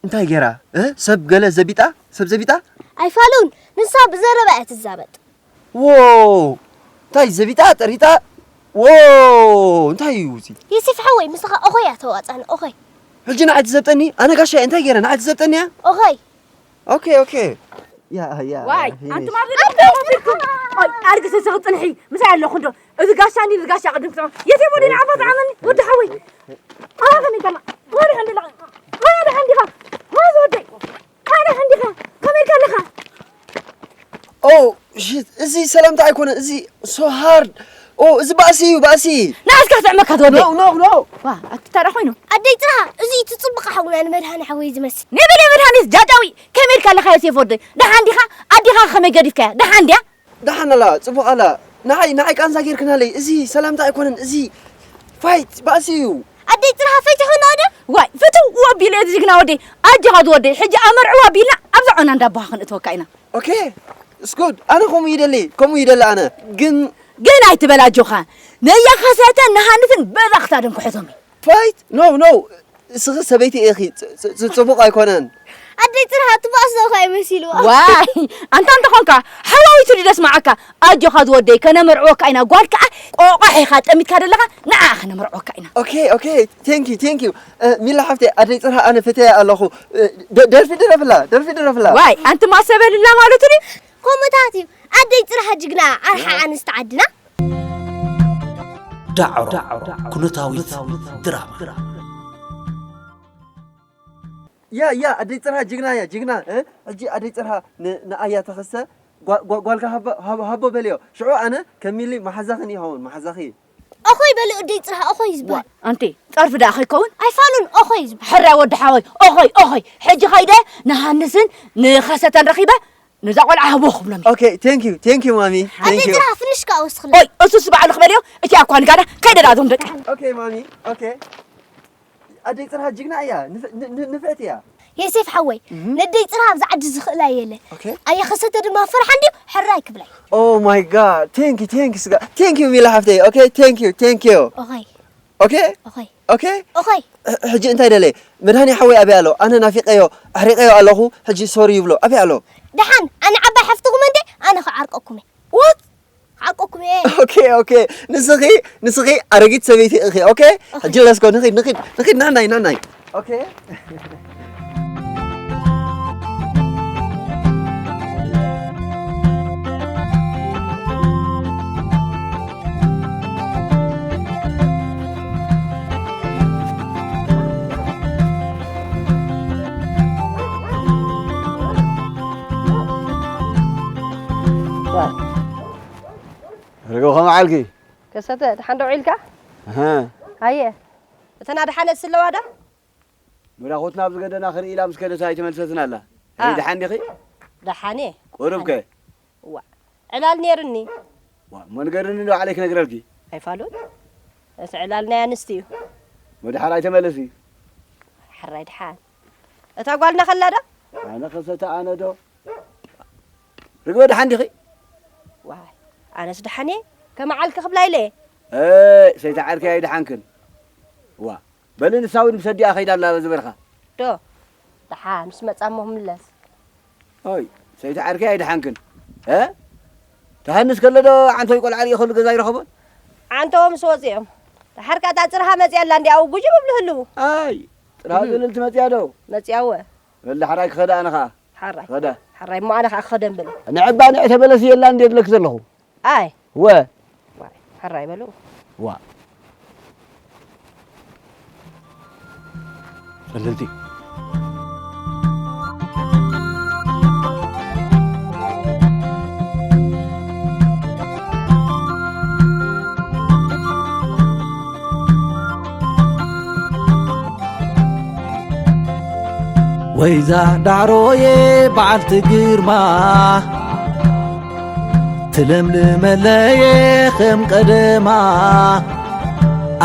እንታይ ገይራ? እ? ሰብ ገለ ዘቢጣ? ሰብ ዘቢጣ? ኣይፋሉን፣ ንሳ ብዘረባ እያ ትዛበጥ። ዎ! እንታይ ዘቢጣ? ጠሪጣ? ዎ! እንታይ እዩ እዚ? ዮሴፍ ሓወይ፣ ምስኻ ኦኾይ እያ ተዋጻኒ፣ ኦኾይ። ሕጂ ንዓይ ትዘብጠኒ? ኣነ ጋሻ እንታይ ገይረ ንዓይ ትዘብጠኒ እያ? ኦኾይ። ኦኬ፣ ኦኬ። ያ ያ ዋይ ያ፣ ኣንቱም ኣብ ኣቦ ኣቦ ኣቦ ኣይ ኣርግሰ ሰው ጽንሒ ምሳይ ኣለኹ እንዶ እዚ ጋሻ እንዲ ጋሻ ቅድም ትሰማ የት ወደ ንዓባ ዝዓመኒ ወዲ ሓወይ ኣባ ከመይ ከላ ወደ ሓንዲ ለኻ ወደ ሓንዲ ኻ ወደ ወደ ወደ ሓንዲ ኻ ከመይ ከለኻ Oh shit፣ እዚ ሰላምታ ኣይኮነ፣ እዚ so hard። Oh፣ እዚ ባእሲ እዩ፣ ባእሲ። ንኣስካ ስዕመካ ትወደይ። No no no። ዋ ኣትታራ ኮይኑ። ኣደይ ጥራ እዚ ትጽብቕ ሓውና ንመድሃኒ ሓወይ ዝመስል። ነበለ መድሃኒት ጃጃዊ ከመይ ኢልካ ኣለኻ ዮሴፍ ወደይ? ደሓን ዲኻ? ኣዲኻ ከመይ ገዲፍካያ? ደሓን ድያ? ደሓን ኣላ፣ ጽቡቕ ኣላ። ንዓይ ንዓይ ቃንዛ ጌርክናለይ። እዚ ሰላምታ ኣይኮነን፣ እዚ ፋይት ባእሲ እዩ። ኣደይ ጥራ ፈይትሑና ዶ? ዋይ ፍትው ኣቢለ እዚ ጅግና ወደይ ኣጆኻ ዝወደይ ሕጂ ኣመርዕዋ ኣቢልና ኣብዛ ዖና እንዳቦኻ ክንእትወካ ኢና። Okay, it's good። ኣነ ከምኡ ይደሊ፣ ከምኡ ይደሊ ኣነ። ግን ግን ኣይትበል ኣጆኻ። ነየኸሰተን ንሃንትን በዛ ክሳደን ክሕዞም እዩ። Fight? No, no። እስኺ ሰበይቲ ኢኺ፣ ጽ- ጽ- ጽ- ጽቡቕ ኣይኮነን። ኣደይ ጽርሃ ትባእስ ዶ ኳ ይመሲልዋ። ዋይ ኣንታ እንተኾንካ ሓዋዊቱ ድዩ ደስማዓካ? ኣጆኻ ዝወደይ ከነመርዕወካ ኢና። ጓል ከኣ ቆቋሕ ኢኻ ጠሚትካ ዘለኻ ንዓ ከነመርዕወካ ኢና። Okay, okay. Thank you, thank you. ሚላ ሓፍተይ፣ ኣደይ ጽርሃ ኣነ ፈትያ ኣለኹ። ደ- ደርፊ ድረፍላ፣ ደርፊ ድረፍላ። ዋይ ኣንቲ ማሰበልላ ማለቱ ድዩ? ከምኡታት እዩ። ኣደይ ጽርሃ ጅግና ኣርሓ ኣንስቲ ዓድና። ዳዕሮ ኩነታዊት ድራማ። ያ ያ ኣደይ ጽርሃ ጅግና እያ ጅግና እ ሕጂ ኣደይ ጽርሃ ን- ንኣያ ተኸሰ ጓ- ጓ- ጓልካ ሃቦ- ሃቦ ሃቦ በልዮ ሽዑ ኣነ ከሚሊ መሓዛኽን ይኸውን መሓዛኺ ኦኾይ በሉ ኣደይ ጽርሃ ኦኾይ ዝበሃል። ኣንቲ ጸርፊ ደኣ ከይከውን ኣይፋሉን ኦኾይ ዝበሃል። ሕራይ ወዲ ሓወይ ኦኾይ ኦኾይ ሕጂ ኸይደ ንሃንስን ንኸሰተን ረኺበ ነዛ ቆልዓ ሃቦ ክብሎም እየ። Okay, thank you, thank you, ማሚ. ኣደይ Thank you. ጥራሕ ፍንሽ ከዓ ወስኽለ። ኦይ፣ እሱ ስባዕ ልኽበልዮ፣ እቲ ኣኳ ንጋዳ ከይደዳ እዞም ደቂ። Okay, ማሚ. Okay. ኣደይ ፅርሃ ጅግና እያ። ንፍ- ን- ን- ንፍዕቲ እያ። የሴፍ ሓወይ፣ ነደይ ፅርሃ ኣብዚ ዓዲ ዝኽእላ የለ። Okay. ኣየ ኸሰተ ድማ ፈርሓ እንድዩ ሕራይ ክብላይ። Oh my God. Thank you, thank you, ስጋ. Thank you, ሚላ ሓፍተይ. Okay, thank you, thank you. ኦኸይ፣ Okay? ኦኸይ፣ Okay? ኦኸይ። ሕጂ እንታይ ደለ? መድሃኒ ሓወይ ኣበይ ኣሎ? ኣነ ናፊቀዮ ኣሕሪቀዮ ኣለኹ። ሕጂ ሶሪ ይብሎ። ኣበይ ኣሎ? ደሓን ኣነ ዓባይ ሓፍትኹም እንዴ ኣነ ክዓርቀኩም እየ። What? ክዓርቀኩም እየ። Okay okay ንስኺ ንስኺ ኣረጊት ሰበይቲ ኢኺ። Okay? ሕጂ let's go ንኺድ ንኺድ ንኺድ ናናይ ናናይ። Okay? ርግብ ከመ ዓልኪ? ከሰተ፣ ደሓን ዶ ውዒልካ? ኣሃ። ኣየ፣ እተን ኣድሓነት ስለዋ ዶ? መዳኹትና ኣብዚ ገደና ክርኢ ኢላ ምስ ከደት ኣይተመልሰትን ኣላ። ኣይ፣ ደሓን ዲኺ? ደሓን እየ። ቁሩብ ከ? እዋ፣ ዕላል ነይርኒ። ዋ፣ እሞ ንገርኒ ዶ ባዕለይ ክነግረልኪ? ኣይፋሉን። እቲ ዕላል ናይ ኣንስቲ እዩ። መድሓር ኣይተመለሲ። ሕራይ ደሓን። እታ ጓልና ከላ ዶ? ኣነ ከሰተ ኣነ ዶ? ርግበ ደሓን ዲኺ? ዋይ፣ ኣነስ ደሓን እየ። ከመ ዓልኪ ክብላ ኢለ እየ። እይ፣ ሰይቲ ዓርከይ ኣይደሓንክን። ዋ፣ በሊ ንሳ እውን ምስ ኣዲኣ ከይዳ ኣላ በዚ በረኻ። ዶ፣ ደሓን ምስ መጻ እሞ ክምለስ። ኣይ፣ ሰይቲ ዓርከይ ኣይደሓንክን። እ? ትሃንስ ከሎ ዶ ዓንቶይ ቆልዓ ሪኢ ከሉ ገዛ ይረኸቦን? ዓንተዎ ምስ ወፂኦም። ደሓር ከኣ እታ ፅርሃ መፂኣ ኣላ እንዲ ኣብኡ ጉጅም ይብሉ ህልዉ። ኣይ፣ ፅርሃ እህ። ዝልልቲ መፂኣ ዶ? መፂኣ እወ። በል ዳሕራይ ክኸዳ ኣነ ኸዓ። ሓራይ። ኸዳ። ሓራይ እሞ ኣነ ከዓ ክኸደን ብል። ንዕባ ንዕ ተመለስ የላ እንዴ ዝለክ ዘለኹ። ኣይ። ወ። ዋይ፣ ሓራይ በሉ። ዋ። ጽልልቲ። ወይዛ ዳዕሮየ በዓልቲ ግርማ ትለምልመለየ ከም ቀደማ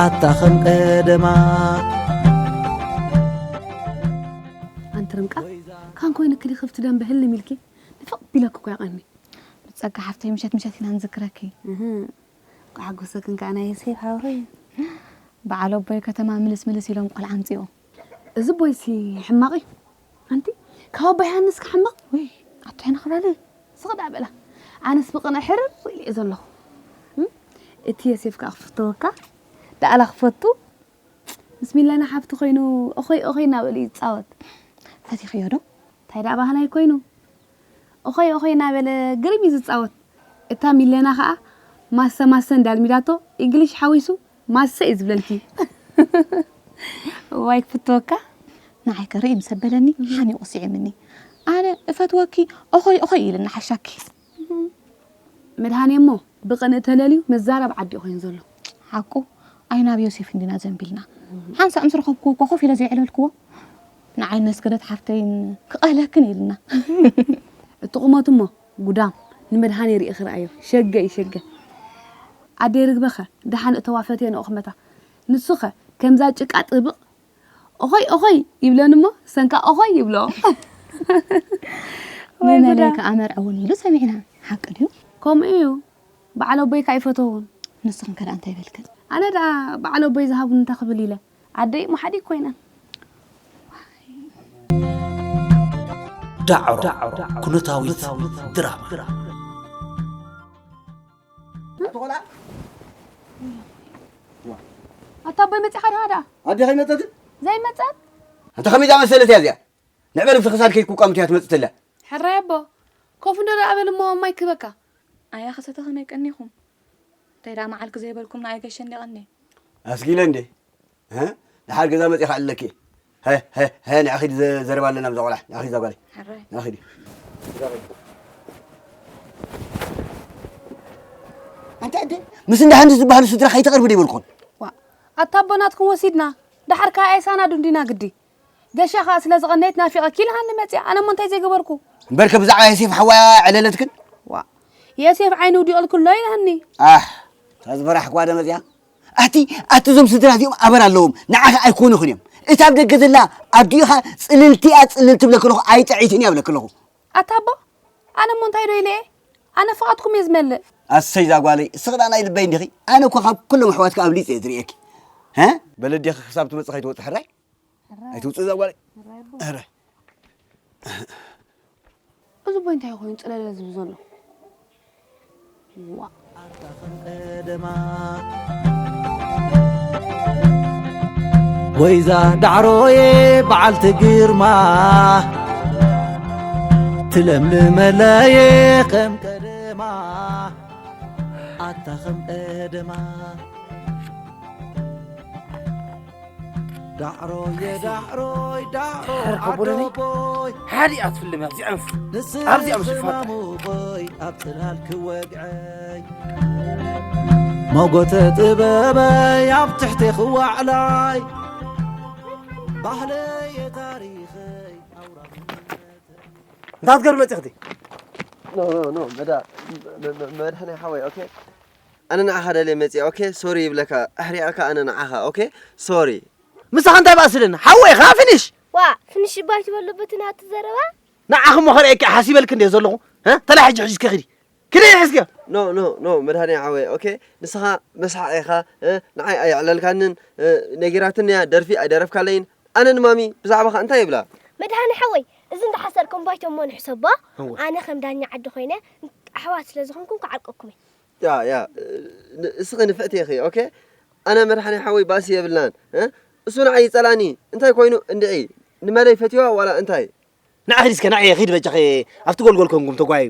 ኣታ ከም ቀደማ። ኣንቲ ርምቃ ካን ኮይንኪ ዲኺ ኣብቲ ደንበ ህልም ኢልኪ ንፍቕ ቢለኪ እኮ ይቐኒ። ብጸጋ ሓፍተይ ምሸት ምሸት ኢና ንዝክረኪ። እህ፣ እንኳዕ ሓጎሰክን ከኣ ናይ ዮሴፍ ሓውኺ። በዓል ኣቦይ ከተማ ምልስ ምልስ ኢሎም ቆልዓ ኣምጺኦም። እዚ ኣቦይሲ ሕማቕ እዩ። ኣንቲ ካብ ኣቦይ ሃንስካ ሕማቕ። ውይ ኣቶ ሄኖክ በሊ። ስቕ ደኣ በላ። ኣነስ ብቕንኢ ሕርር ኢለ እየ ዘለኹ። እም? እቲ ዮሴፍ ከኣ ክፍተወካ። ደኣላ ክፈቱ። ምስ ሚላና ሓፍቲ ኮይኑ ኦኾይ ኦኾይ እናበሉ እዩ ዝጻወት። ፈቲኽዮ ዶ? እንታይ ደኣ ባህላይ ኮይኑ? ኦኾይ ኦኾይ እናበለ ግርም እዩ ዝፃወት። እታ ሚለና ከዓ ማሰ ማሰ እንዳልሚዳቶ እንግሊሽ ሓዊሱ ማሰ እዩ ዝብለልኪ። ዋይ ክፍትወካ። ንዓይ ከርኢ ምስ ኣበለኒ ሓኒቑ ስዒምኒ። ኣነ እፈትወኪ ኦኾይ ኦኾይ ኢልና ሓሻኪ። መድሃኔ እሞ ብቕንእ ተለልዩ መዛረብ ዓዲ ኮይኑ ዘሎ። ሓቁ ኣይ ናብ ዮሴፍ እንዲና ዘንቢልና። ሓንሳእ ምስ ረኸብኩዎ እኮ ኮፍ ኢለ ዘይዕለልክዎ። ንዓይ ነስገደት ሓፍተይን ክቐህለክን ኢልና። እቲ ቁመቱ እሞ ጉዳም ንመድሃኔ ርኢ ክረኣዮ ሸገ እዩ ሸገ። ኣደይ ርግበኸ ደሓን እተዋ ፈትየ ንኦኽመታ። ንሱኸ ከምዛ ጭቃ ጥብቕ ኦኾይ ኦኾይ ይብለኒ እሞ ሰንካ ኦኾይ ይብሎ። ወይ ጉዳ። ንመለይ ከኣ መርዐውን ኢሉ ሰሚዕና። ሓቂ ድዩ? ከምኡ እዩ። በዓል ኣቦይ ከኣ ይፈተውን። ንስኽን ከ ደኣ እንታይ በልክን? ኣነ ደኣ በዓል ኣቦይ ዝሃቡን እንታይ ክብል ኢለ። ኣደይ እሞ ሓዲግ ኮይነን። ዳዕሮ ኩነታዊት ድራማ። ኣታ ኣቦይ መጺኻ ደሃ ደኣ ኣዴኻ ይመጸትን ዘይመጸት? ኣንተ ከመይ ዝኣመሰለት እያ እዚኣ? ንዕበል ብቲ ክሳድ ከይትቁቃምት እያ ትመጽእ ተላ። ሕራይ ኣቦ ኮፍ እንዶ ደኣ በል እሞ ማይ ክበካ። ኣያ ከሰተ ከመይ ቀኒኹም? እንታይ ደኣ መዓልኪ ዘይበልኩም ንኣይ ገሸ እንደ ቀኒ። ኣስጊለ እንዴ? እ? ድሓር ገዛ መጺኻ ኣለኪ። ሀ ሀ ሀ ንኣኺ ዘረባ ኣለና ብዛ ቆልዓ። ንኣኺ እዛ ጓለይ። ሕራይ። ንኣኺ ድዩ? ኣንተ ኣደ ምስ እንዳ ሃንስ ዝበሃሉ ስድራ ከይተቐርቡ ዶ ይበልኩን? ዋ ኣታ ኣቦ ናትኩም ወሲድና ደሓር ከኣ ኣይሳናዱ እንዲና ግዲ። ገሻ ከኣ ስለ ዝቐነየት ናፊቐኪ ኢልሃኒ መጺኣ። ኣነ እሞ እንታይ ዘይገበርኩ? እምበርከ ብዛዕባ የሴፍ ሓዋ ዕለለትክን? ዋ የሴፍ ዓይኑ ውዲቑልኩ ኣሎ ኢልሃኒ። ኣሕ እታ ዝበራሕክዋ ዶ መጺኣ? ኣቲ ኣቲ እዞም ስድራ እዚኦም ኣበር ኣለዎም ንዓኺ ኣይኮኑኽን እዮም። እታ ኣብ ደገ ዘላ ኣዲኻ ጽልልቲ እያ ጽልል ትብለኪ ኣለኹ ኣይጥዕይትን እያ ብለኪ ኣለኹ። ኣታ ኣቦ ኣነ እሞ እንታይ ዶ ኢለ እየ? ኣነ ፍቓድኩም እየ ዝመልእ። ኣሰይ እዛ ጓለይ እስኺ ደኣ ናይ ልበይ እንዲኺ። ኣነ እኮ ካብ ኩሎም ኣሕዋትኪ ኣብሊፀ እየ ዝርእየኪ። ሀ በል ኣዴኺ ክሳብ ትመፅእ ከይትወፅእ ሕራይ። ኣይትውፅእ እዛ ጓለይ። ሕራይ ኣቦ። ሕራይ። እዚ ቦይ እንታይ ኮይኑ ጽለለ ዝብል ዘሎ? ዋ ወይዛ ዳዕሮዬ በዓልቲ ግርማ ትለምልመለየ ከም ቀደማ ኣታ ከም ቀደማ ዳዕሮየ ዳዕሮይ ዳዕሮ ድሕር ከቦለኒ ዓዶቦይ ሓዲኣ ትፍልም እያ እዚኣ ምስ ኣብዚኣ ምስ ዝፋታ ሙቦይ ኣብ ጽላል ክወግዐይ ሞጎተ ጥበበይ ኣብ ትሕቲ ክዋዕላይ ባህለየ ታሪኸይ ኣውራ እንታይ ትገብሪ መፂኽቲ? ኖ ኖ ኖ መዳ መድሕነይ ሓወይ ኦኬ ኣነ ንዓኻ ደልየ መጽየ ኦኬ ሶሪ ይብለካ ኣሕሪቐካ ኣነ ንዓኻ ኦኬ ሶሪ ምሳኻ እንታይ ባእስለና ሓወይ ኸዓ ፍንሽ ዋ ፍንሽ እባ ኣይትበሎ በቲ ናቱ ዘረባ ንዓኺ እሞ ከርእየኪ ሓሲበልኪ እንድየ ዘለኹ እ ተላይ ሕጂ ሕጂ እስከ ኺዲ ኪዲ ሕዝኪ ኖ ኖ ኖ መድሃኒ ሓወይ ኦኬ ንስኻ መስሓቕ ኢኻ እ ንዓይ ኣየዕለልካንን እ ነጊራትኒ እያ ደርፊ ኣይደረፍካለይን ኣነ ንማሚ ብዛዕባኻ እንታይ ይብላ መድሃኒ ሓወይ እዚ እንዳሓሰርኩም ባይቶ እሞ ንሕሰቦ ኣነ ከም ዳኛ ዓዲ ኮይነ ኣሕዋት ስለ ዝኾንኩም ክዓርቀኩም እየ ያ ያ እስኺ ንፍዕቲ ኢኺ ኦኬ ኣነ መድሓኒ ሓወይ ባእሲ የብልናን እሱ ንዓይ ይፀላኒ እንታይ ኮይኑ እንድዒ ንመለይ ፈትዋ ዋላ እንታይ ንዓ ኺድ እስከ ንዓ ኺድ በጃኺ ኣብቲ ጎልጎል ኮንኩም ተጓየዩ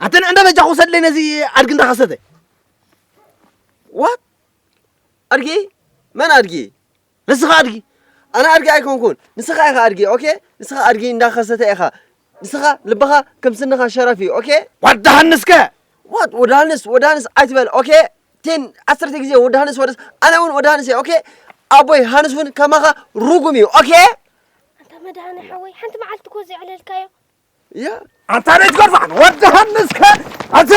ኣንተ ንዕንዳ በጃ ክውሰድለይ ነዚ ኣድጊ እንዳኸሰተ ዋት ኣድጊ መን ኣድጊ ንስኻ ኣድጊ ኣነ ኣድጊ ኣይኮንኩን ንስኻ ኢኻ ኣድጊ ኦኬ ንስኻ ኣድጊ እንዳኸሰተ ኢኻ ንስኻ ልብኻ ከም ስንኻ ሸረፍ እዩ ኦኬ ወዲ ሃንስከ what ወዲ ሃንስ ወዲ ሃንስ ኣይትበል ኦኬ ቴን ዓሰርተ ግዜ ወዲ ሃንስ ወደስ ኣነ እውን ወዲ ሃንስ እየ ኦኬ ኣቦይ ሃንስ እውን ከማኻ ርጉም እዩ ኦኬ ኣንታ መድሃኒ ሓወይ ሓንቲ መዓልቲ እኮ ዘዕለልካዮ ያ ኣንታ ደይ ትገርፋ ወዲ ሃንስከ ኣንተ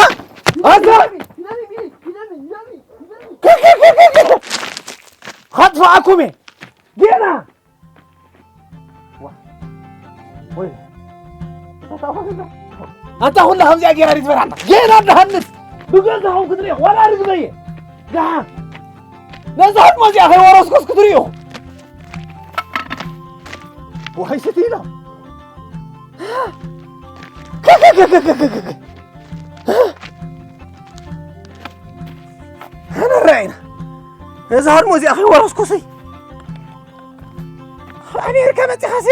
ኣንተ ከጥፋኣኩም እየ ጌና ኣታ ኩላ ከምዚኣ ጌራ ዲትበራና ጌና እንዳሃንስ ብገዛኹም ክትሪኦ ዋላ ርግበየ ደሓ ነዛ ህድሞ እዚኣ ከይወረስኩስ ክትሪኦ ዋይ ስቲ ኢሎም ኣነ ራእይና ነዛ ህድሞ እዚኣ ከይወረስኩሲ ኣሜሪካ መፂኻሲ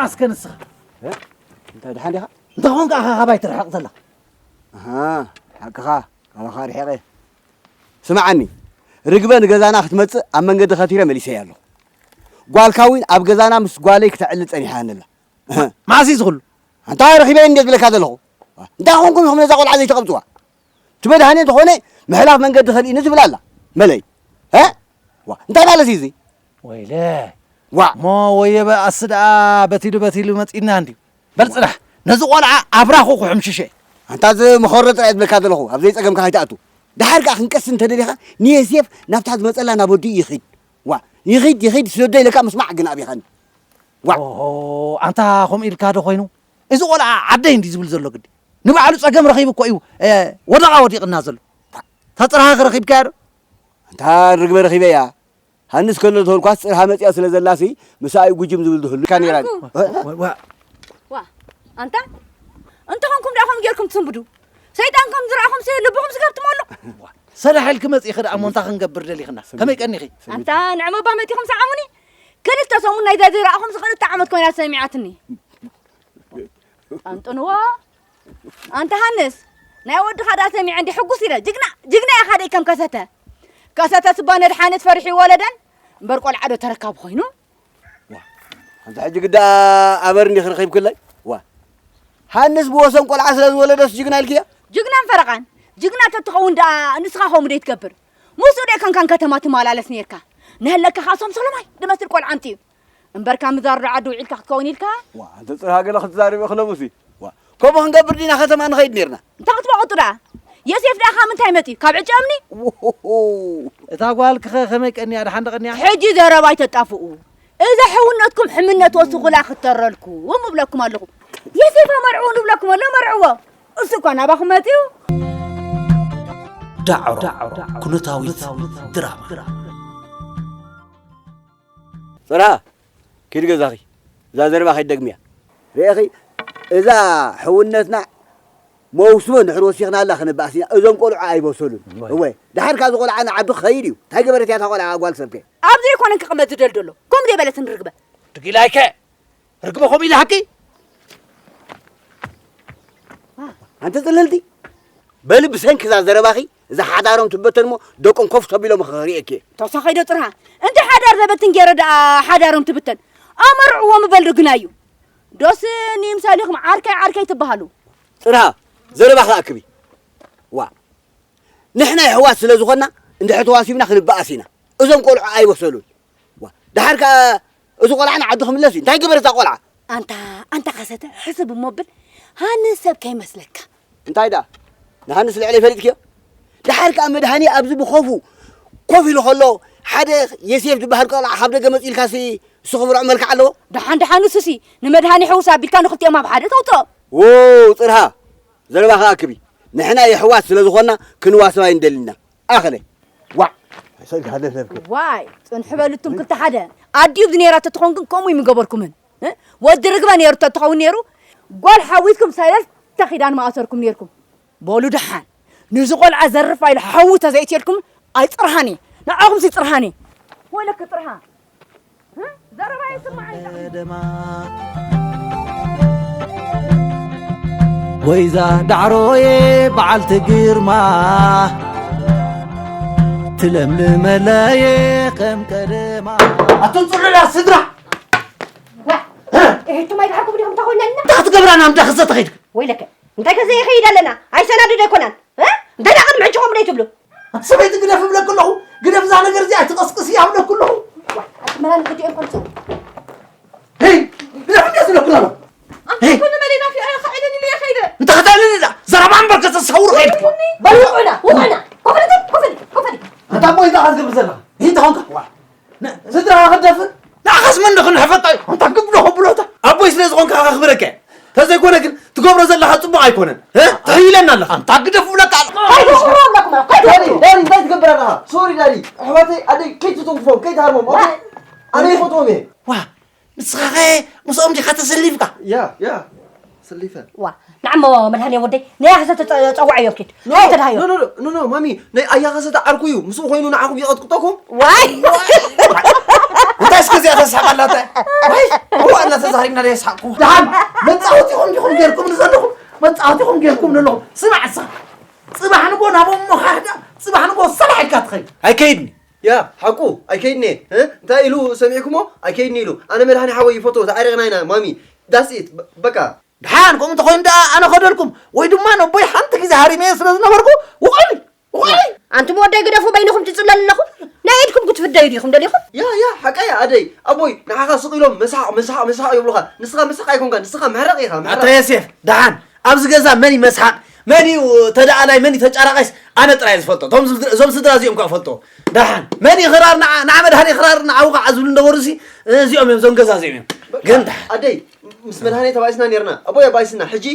ኣስከ ንስኻ እንታይ ደሓን ዲኻ? እንተኾንካ ኣኻ ካባይ ትርሕቕ ዘለኻ። ኣሃ፣ ሓቅኻ፣ ካባኻ ርሒቐ። ስምዓኒ፣ ርግበ ንገዛና ክትመጽእ ኣብ መንገዲ ከቲረ መሊሰያ ኣለኹ። ጓልካ እውን ኣብ ገዛና ምስ ጓለይ ክተዕልል ጸኒሓ ኣነላ። መዓስ እዩ ዝኽሉ? ኣንታ ረኺበ እንዴት ብለካ ዘለኹ? እንታይ ኾንኩም ኢኹም ነዛ ቆልዓ ዘይተቐምጽዋ? እቲ መድሃኔ እንተኾነ ምሕላፍ መንገዲ ከልኢኒ ትብል ኣላ። መለይ። እ? ዋ፣ እንታይ ማለት እዩ እዚ? ወይለ። ዋ። እሞ ወየበ ኣስ ደኣ በቲሉ በቲሉ መጺእና እንድዩ። በል ጽናሕ፣ ነዚ ቆልዓ ኣብራኹ ክሕምሽሸ። ኣንታ እዚ መኸሮ ጥራይ ዝብለካ ዘለኹ፣ ኣብ ዘይጸገምካ ከይትኣቱ። ደሓር ከኣ ክንቀስ እንተደሊኻ፣ ንየሴፍ ናብታ ዝመጸላ ናብ ወዲኡ ይኺድ። ዋ፣ ይኺድ፣ ይኺድ፣ ስደዶ ኢለካ ምስማዕ ግን ኣቢኻኒ። ዋ። ኦሆ፣ ኣንታ ከምኡ ኢልካ ዶ ኮይኑ? እዚ ቆልዓ ዓደይ እንዲ ዝብል ዘሎ ግዲ። ንባዕሉ ጸገም ረኺቡ እኮ እዩ፣ እ፣ ወደቓ ወዲቕና ዘሎ። እታ ጽርሃ ከ ረኺብካያ ዶ? ኣንታ ርግበ ረኺበያ። ሃንስ ከሎ ተልኳስ ጽርሃ መጺኣ ስለ ዘላሲ፣ ምሳኣ እዩ ጉጅም ዝብል ዝህሉ። እካ ነይራ። ኣንኩ። ዋ፣ ዋ። ዋ፣ ኣንታ፣ እንተኾንኩም ደኣ ከምኡ ጌርኩም ትስንብዱ? ሰይጣን ከም ዝረኣኹምሲ ልብኹም ስጋብ ትመሉ። ሰላሕ ኢልኪ መጺእኺ ደኣ እሞ እንታይ ክንገብር ደሊኽና? ከመይ ቀኒኺ? ኣንታ ንዕመባ መጺኹም ሰዓሙኒ። ክልተ ሰሙን ናይዛ ዘይረኣኹምሲ ክልተ ዓመት ኮይና ሰሚዓትኒ። ኣንጥንዎ። ኣንታ ሃንስ፣ ናይ ወድኻ ደኣ ሰሚዐ እንዲ ሕጉስ ኢለ። ጅግና፣ ጅግና ኢኻ ደይ ከም ከሰተ። ከሰተ ስባ ነድሓነት ፈሪሑ ይወለደን እምበር ቆልዓ ዶ ተረካቡ ኮይኑ? ዋ፣ ኣንታ ሕጂ ግዳ ኣበር እንዲኺ ረኺብክለይ? ዋ፣ ሃንስ ብወሰን ቆልዓ ስለ ዝወለደስ ጅግና ኢልክያ? ጅግናን ፈረቓን። ጅግና ተትኸውን ደኣ ንስኻ ከምኡ ደይ ትገብር? ምስኡ ደይ ኮንካን ከተማ ትመላለስ ነይርካ? ንህለካ ኸኣ ሶምሶሎማይ ዝመስል ቆልዓ ኣምጺኡ። እምበርካ ምዛር ዶ ዓዲ ውዒልካ ክትከውን ኢልካ? ዋ፣ ኣንተ ጽርሃ ገለ ክትዛረብ ኢኺ ሎምሲ። ዋ፣ ከምኡ ክንገብር ዲና ከተማ ንኸይድ ነይርና? እንታይ ክትበቑጡ ደኣ? የሴፍ ደኣ ካብ ምንታይ መጺኡ? ካብ ዕጨ እምኒ? ዎሆሆ። እታ ጓልኪኸ ከመይ ቀንያ? ደሓን ዶ ቀንያ? ሕጂ ዘረባ ኣይተጣፍኡ። እዛ ሕውነትኩም ሕምነት ወስኹላ ክተረልኩም እብለኩም ኣለኹ። የሴፍ ኣመርዕዎ ንብለኩም ኣሎ፣ መርዕዎ። እሱ እኳ ናባኹም መጺኡ። ዳዕሮ ኩነታዊት ድራማ። ጽራ፣ ኪድ ገዛኺ። እዛ ዘረባ ከይትደግምያ። ርኢኺ፣ እዛ ሕውነትና መውስቦ እንድሕር ወሲኽናላ ክንበኣስ ኢና። እዞም ቆልዑ ኣይበሰሉን። እወ። እወ፣ ደሓር ካብዚ ቆልዓ ንዓዱ ክኸይድ እዩ። እንታይ ገበረት እያ እታ ቆልዓ ጓል ሰብከ? ኣብ ዘይኮነን ክቕመጥ ዝደል ደሎ። ከምኡ ዘይበለትን ርግበ። ድጊላይከ፣ ርግበ ከምኡ ኢላ ሓቂ? ኣንቲ ጽልልቲ፣ በሊ ብሰንኪ እዛ ዘረባኺ፣ እዛ ሓዳሮም ትበተን እሞ ደቆም ኮፍ ተቢሎም ክርእየኪ እየ። ተወሳኺ ዶ ጽርሃ? እንተ ሓዳር ዘበትን ገይረ ደኣ ሓዳሮም ትብተን። ኣመርዕዎ ምበል ዶ ግናዩ? ዶስ ንምሳሌኹም ዓርከይ ዓርከይ ትበሃሉ? ጽርሃ፣ ዘረባኺ ኣክቢ። ዋ፣ ንሕና የሕዋት ስለ ዝኾንና፣ እንድሕር ተዋሲብና ክንበኣስ ኢና። እዞም ቆልዑ ኣይበሰሉን። ዋ፣ ደሓር ከኣ እዚ ቆልዓ ንዓዱ ክምለስ እዩ። እንታይ ገበረ እዛ ቆልዓ? ኣንታ፣ ኣንታ ከሰተ፣ ሕስብ እሞ ብል፣ ሃንስ ሰብ ከይመስለካ። እንታይ ደኣ? ንሃንስ ልዕለይ ፈሊጥክዮ? ደሓር ከኣ መድሃኒ ኣብዚ ብኸፉ ኮፍ ኢሉ ከሎ፣ ሓደ የሴፍ ዝበሃል ቆልዓ ካብ ደገ መጺኡ ኢልካሲ፣ እሱ ክብርዖ መልክዕ ኣለዎ? ደሓን፣ ደሓን፣ እሱሲ፣ ንመድሃኒ ሕውስ ኣቢልካ ንኽልቲኦም ኣብ ሓደ ተውጽኦ። ዎ፣ ጽርሃ፣ ዘረባኻ ኣክቢ። ንሕና የሕዋት ስለ ዝኾንና፣ ክንዋስብ ኣይንደልን ኢና። ኣኸለ። ዋዕ። ሰግ ሃለፍለፍክ። ዋይ፣ ጽንሑ በሉ እቱም ክልተ ሓደ። ኣዲኡ ብዚ ነይራ ተትኾን ግን ከምኡ ይምገበርኩምን። እ? ወዲ ርግበ ነይሩ ተትኸውን ነይሩ፣ ጓል ሓዊትኩም ሰለስተ ኪዳን ምኣሰርኩም ነይርኩም። በሉ ደሓን። ንዚ ቆልዓ ዘርፍ ኢሉ ሓዊ ተዘይእትየልኩም ኣይጽርሃኒ። ንዓኹምሲ ጽርሃኒ። ወይለክ ጽርሃ። እ? ዘረባ ይስማዕ ኣይጣዕም። ደማ ወይዛ ዳዕሮዬ በዓልቲ ግርማ ትለምልመለየ ከም ቀደማ። ኣቱም ጽሉላት ስድራ! እህቱ ማይ ድሓርኩም ዲኹም ተኾነና? እንታይ ክትገብራ ናብ እንዳ ክዘ ተኸይድክ? ወይለከ፣ እንታይ ከዘ ይኸይድ ኣለና? ኣይሰናድድ ኣይኮናን። እ? እንታይ ደኣ ቅድሚ ሕጂ ከምኡ ደይ ትብሉ? ኣቲ ሰበይቲ ግደፍ እብለኪ ኣለኹ። ግደፍ እዛ ነገር እዚኣ ኣይትቐስቅስያ እብለኪ ኣለኹ። ዋይ፣ ኣቲ መላን ክዲኦም ከምጽኡ። ሄይ፣ ግደፍ እንዴ ዝብለኪ ኣለኹ። ኣንተ ሄይ። እኮ ንመሌና ፊ-፣ ኣያ ኸዒደኒ ኢለ ከይደ። እንታይ ከተዕልሊ እዛ? ዘረባ እምበር ከተሰውሩ ከይድኩ። በሉ ውቑዕና፣ ውቑዕና። ኮፈሊ፣ ኮፈሊ፣ ኮፈሊ። ኣንታ ኣቦይ እንታይ ክትገብር ዘለኻ? ይህ እንታይ ኾንካ? ዋ። ነ-፣ ስድራ ክትደፍር? ንዓኻስ መን ዶ ክንሕፈጣ እዩ? ኣንታ ግብዶ ከብሎታ። ኣቦይ ስለ ዝኾንካ ከኽብረካ እየ። ተዘይኮነ ግን ትገብሮ ዘለኻ ጽቡቕ ኣይኮነን። እ? ትሕይለና ኣለኻ። ኣንታ ግደፍ ብለካ ኣለኹ። ከይዱ ሽሮ ኣለኩም፣ ከይዱ። ዳዲ፣ ዳዲ፣ እንታይ ትገብር ኣለኻ? ሶሪ ዳዲ። ኣሕዋተይ፣ ኣደይ፣ ከይትተንክፎም፣ ከይትሃርሞም። ኦኬ? ኣነ ይፈትዎም እየ። ዋ፣ ንስኻ ኸ ምስኦም ዲኻ ተሰሊፍካ? ያ፣ ያ። ሰሊፈ። ዋ፣ ንዓሞ መድሃኔ ወደይ፣ ነያ ክሰተ ጸ-፣ ጸውዓዮ ኪድ። ኖ፣ ኣይተድሃዮ። ኖ፣ ኖ፣ ኖ፣ ኖ፣ ኖ፣ ማሚ፣ ናይ ኣያ ከሰተ ዓርኩ እዩ። ምስኡ ኮይኑ ንዓኹም ይቐጥቅጠኩም። ዋይ! እንታይ እስከ እዚኣ ተስሕቕ ኣላ እንታይ? ወይ፣ እዋ፣ እናተዛሪብና ዶ የስሓቕኩ? ደሓን፣ መጻወቲኹም ዲኹም ጌርኩም ንዘለኹም? መጻወቲኹም ጌርኩም ንለኹም? ስማዕ እስኻ፣ ጽባሕ ንጎ ናብ እሞኻ ህዳ፣ ጽባሕ ንጎ ሰላሕ ኢልካ ትኸይድ። ኣይከይድኒ። ያ፣ ሓቁ፣ ኣይከይድኒ። እ? እንታይ ኢሉ ሰሚዕኩሞ? ኣይከይድኒ ኢሉ። ኣነ መድሃኒ ሓወይ ይፈትዎ፣ ተዓሪቕና ኢና፣ ማሚ። That's it። በ-፣ በቃ። ደሓን፣ ከምኡ እንተኾይኑ ደኣ ኣነ ኸደልኩም፣ ወይ ድማ ነቦይ ሓንቲ ግዜ ሃሪመዮ ስለ ዝነበርኩ፣ ውቐሉይ፣ ውቐሉይ። ኣንቱም ወደይ ግደፉ፣ በይንኹም ትጽለሉ ኣለኹም። ናይ ኢድኩም ክትፍደዩ ዲኹም ደሊኹም? ያ፣ ያ፣ ሓቀይ ኣደይ፣ ኣቦይ፣ ንዓኻ ስቕ ኢሎም መስሓቕ፣ መስሓቕ፣ መስሓቕ ይብሉኻ። ንስኻ መስሓቕ ኣይኮንካን፣ ንስኻ መሕረቕ ኢኻ፣ ኣታ መሕረቕ። ዮሴፍ፣ ደሓን፣ ኣብዚ ገዛ መን እዩ መስሓቕ? መን እዩ ተደኣላይ? መን እዩ ተጫራቓይስ? ኣነ ጥራይ ዝፈልጦ። እቶም ዝብ-፣ እዞም ስድራ እዚኦም እኳ እፈልጦ። ደሓን፣ መን እዩ ክራር ንዓ-፣ ንዓ መድሃኔ ክራር ንዓኡ ከዓ ዝብሉ እንደበሩ ሲ፣ እዚኦም እዮም፣ እዞም ገዛ እዚኦም እዮም። በቃ፣ ግን ደሓን። ኣደይ፣ ምስ መድሃኔ ተባኢስና ኔርና። ኣቦይ ኣባይስና። ሕጂ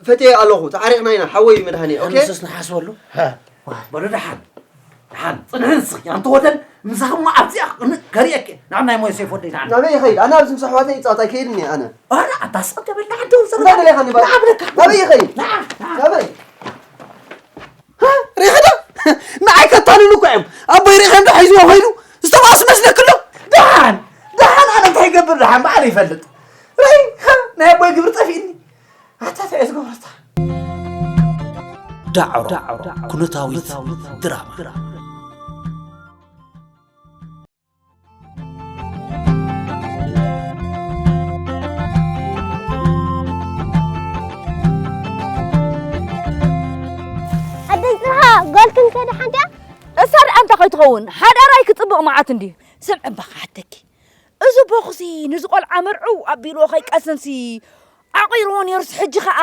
ፈትየ ኣለኹ፣ ተዓሪቕና ኢና፣ ሓወይ መድሃኔ፣ ኦኬ? ንሱስ ንሓስበሉ። ሃ። ዋ፣ በሉ ደሓን። ደሓን፣ ጽንሒ ንስኺ፣ ኣንቲ ወደል፣ ምሳኺ እሞ ኣብዚኣ ክን-፣ ከርእየኪ። ንዓ ናይ ሞይ ሴፍ ወደይ፣ ደሓን። ናበይ ይኸይድ? ኣነ ኣብዚ ምስ ኣሕዋተይ ይጻወት ኣይከይድን እየ፣ ኣነ። ኣረ፣ ኣታ ስቕ እንተ በልና፣ ዓዲ ውሰድ። እንታይ ደሊኻ ንባል? ንዓ ብለካ። ናበይ ይኸይድ? ንዓ፣ ንዓ። ናበይ? ሃ? ሪኢኻ ዶ? ንዓይ ከታልሉ እኮ እዮም። ኣቦይ ሪኢኻ ዶ ሒዝዎ ኸይዱ? ዝተባእሱ መስለኪ ኣሎ? ደሓን፣ ደሓን፣ ኣነ እንታይ ይገብር ደሓን? ባዕሉ ይፈልጥ። ራይ፣ ሃ፣ ናይ ኣቦይ ግብሪ ጠፊእኒ። ኣታ እንታይ እየ ዝገብረታ? ዳዕሮ፣ ኩነታዊት ድራማ። ኣደይ ጽንሓ፣ ጓልክን ከ ደሓን ድያ? እሳ ደኣ እንታይ ከይትኸውን፣ ሓዳራይ ክጽብቕ መዓት እንድዩ። ስምዒ እባ ክሓተኪ፣ እዚ ቦኽሲ ንዚ ቆልዓ መርዕው ኣቢልዎ ከይቀስንሲ ዓቒርዎ ነይሩስ፣ ሕጂ ኸኣ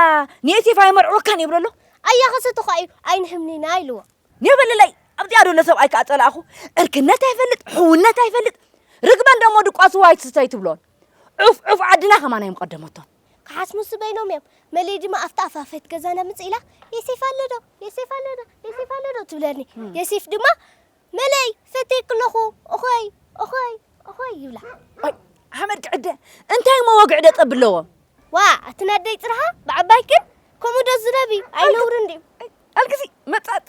ንዮሴፍ ኣይመርዕወካን ይብሎ ኣሎ። ኣያ ኸሰተኻ እዩ፣ ኣይንህምኒና ኢልዎ። ኔበለለይ፣ ኣብዚኣ ዘሎ ሰብኣይ ከኣ ጸላእኹ። ዕርክነት ኣይፈልጥ፣ ሕውነት ኣይፈልጥ። ርግበን ደሞ ድቋ ስዋ ኣይትስተይ ትብሎን። ዑፍ፣ ዑፍ ዓድና ከማን ኣይምቐደመቶን። ክሓስሙስ በይኖም እዮም። መለይ ድማ ኣብታ ኣፋፈት ገዛና ምጽእ ኢላ፣ "የሴፍ ኣሎ ዶ? የሴፍ ኣሎ ዶ? የሴፍ ኣሎ ዶ?" ትብለኒ። የሴፍ ድማ፣ "መለይ፣ ፈትየኪ ኣለኹ፣ እኾይ፣ እኾይ፣ እኾይ" ይብላ። ኣይ፣ ሓመድ ክዕደ፣ እንታይ እሞ ወግዒ ደጸብ ኣለዎ? ዋ፣ ኣቲ ናደይ ጽርሃ፣ ብዓባይክን ከምኡ ዶ ዝረቢ? ኣይነውርን ድዩ? ኣልግሲ፣ መጻጽ።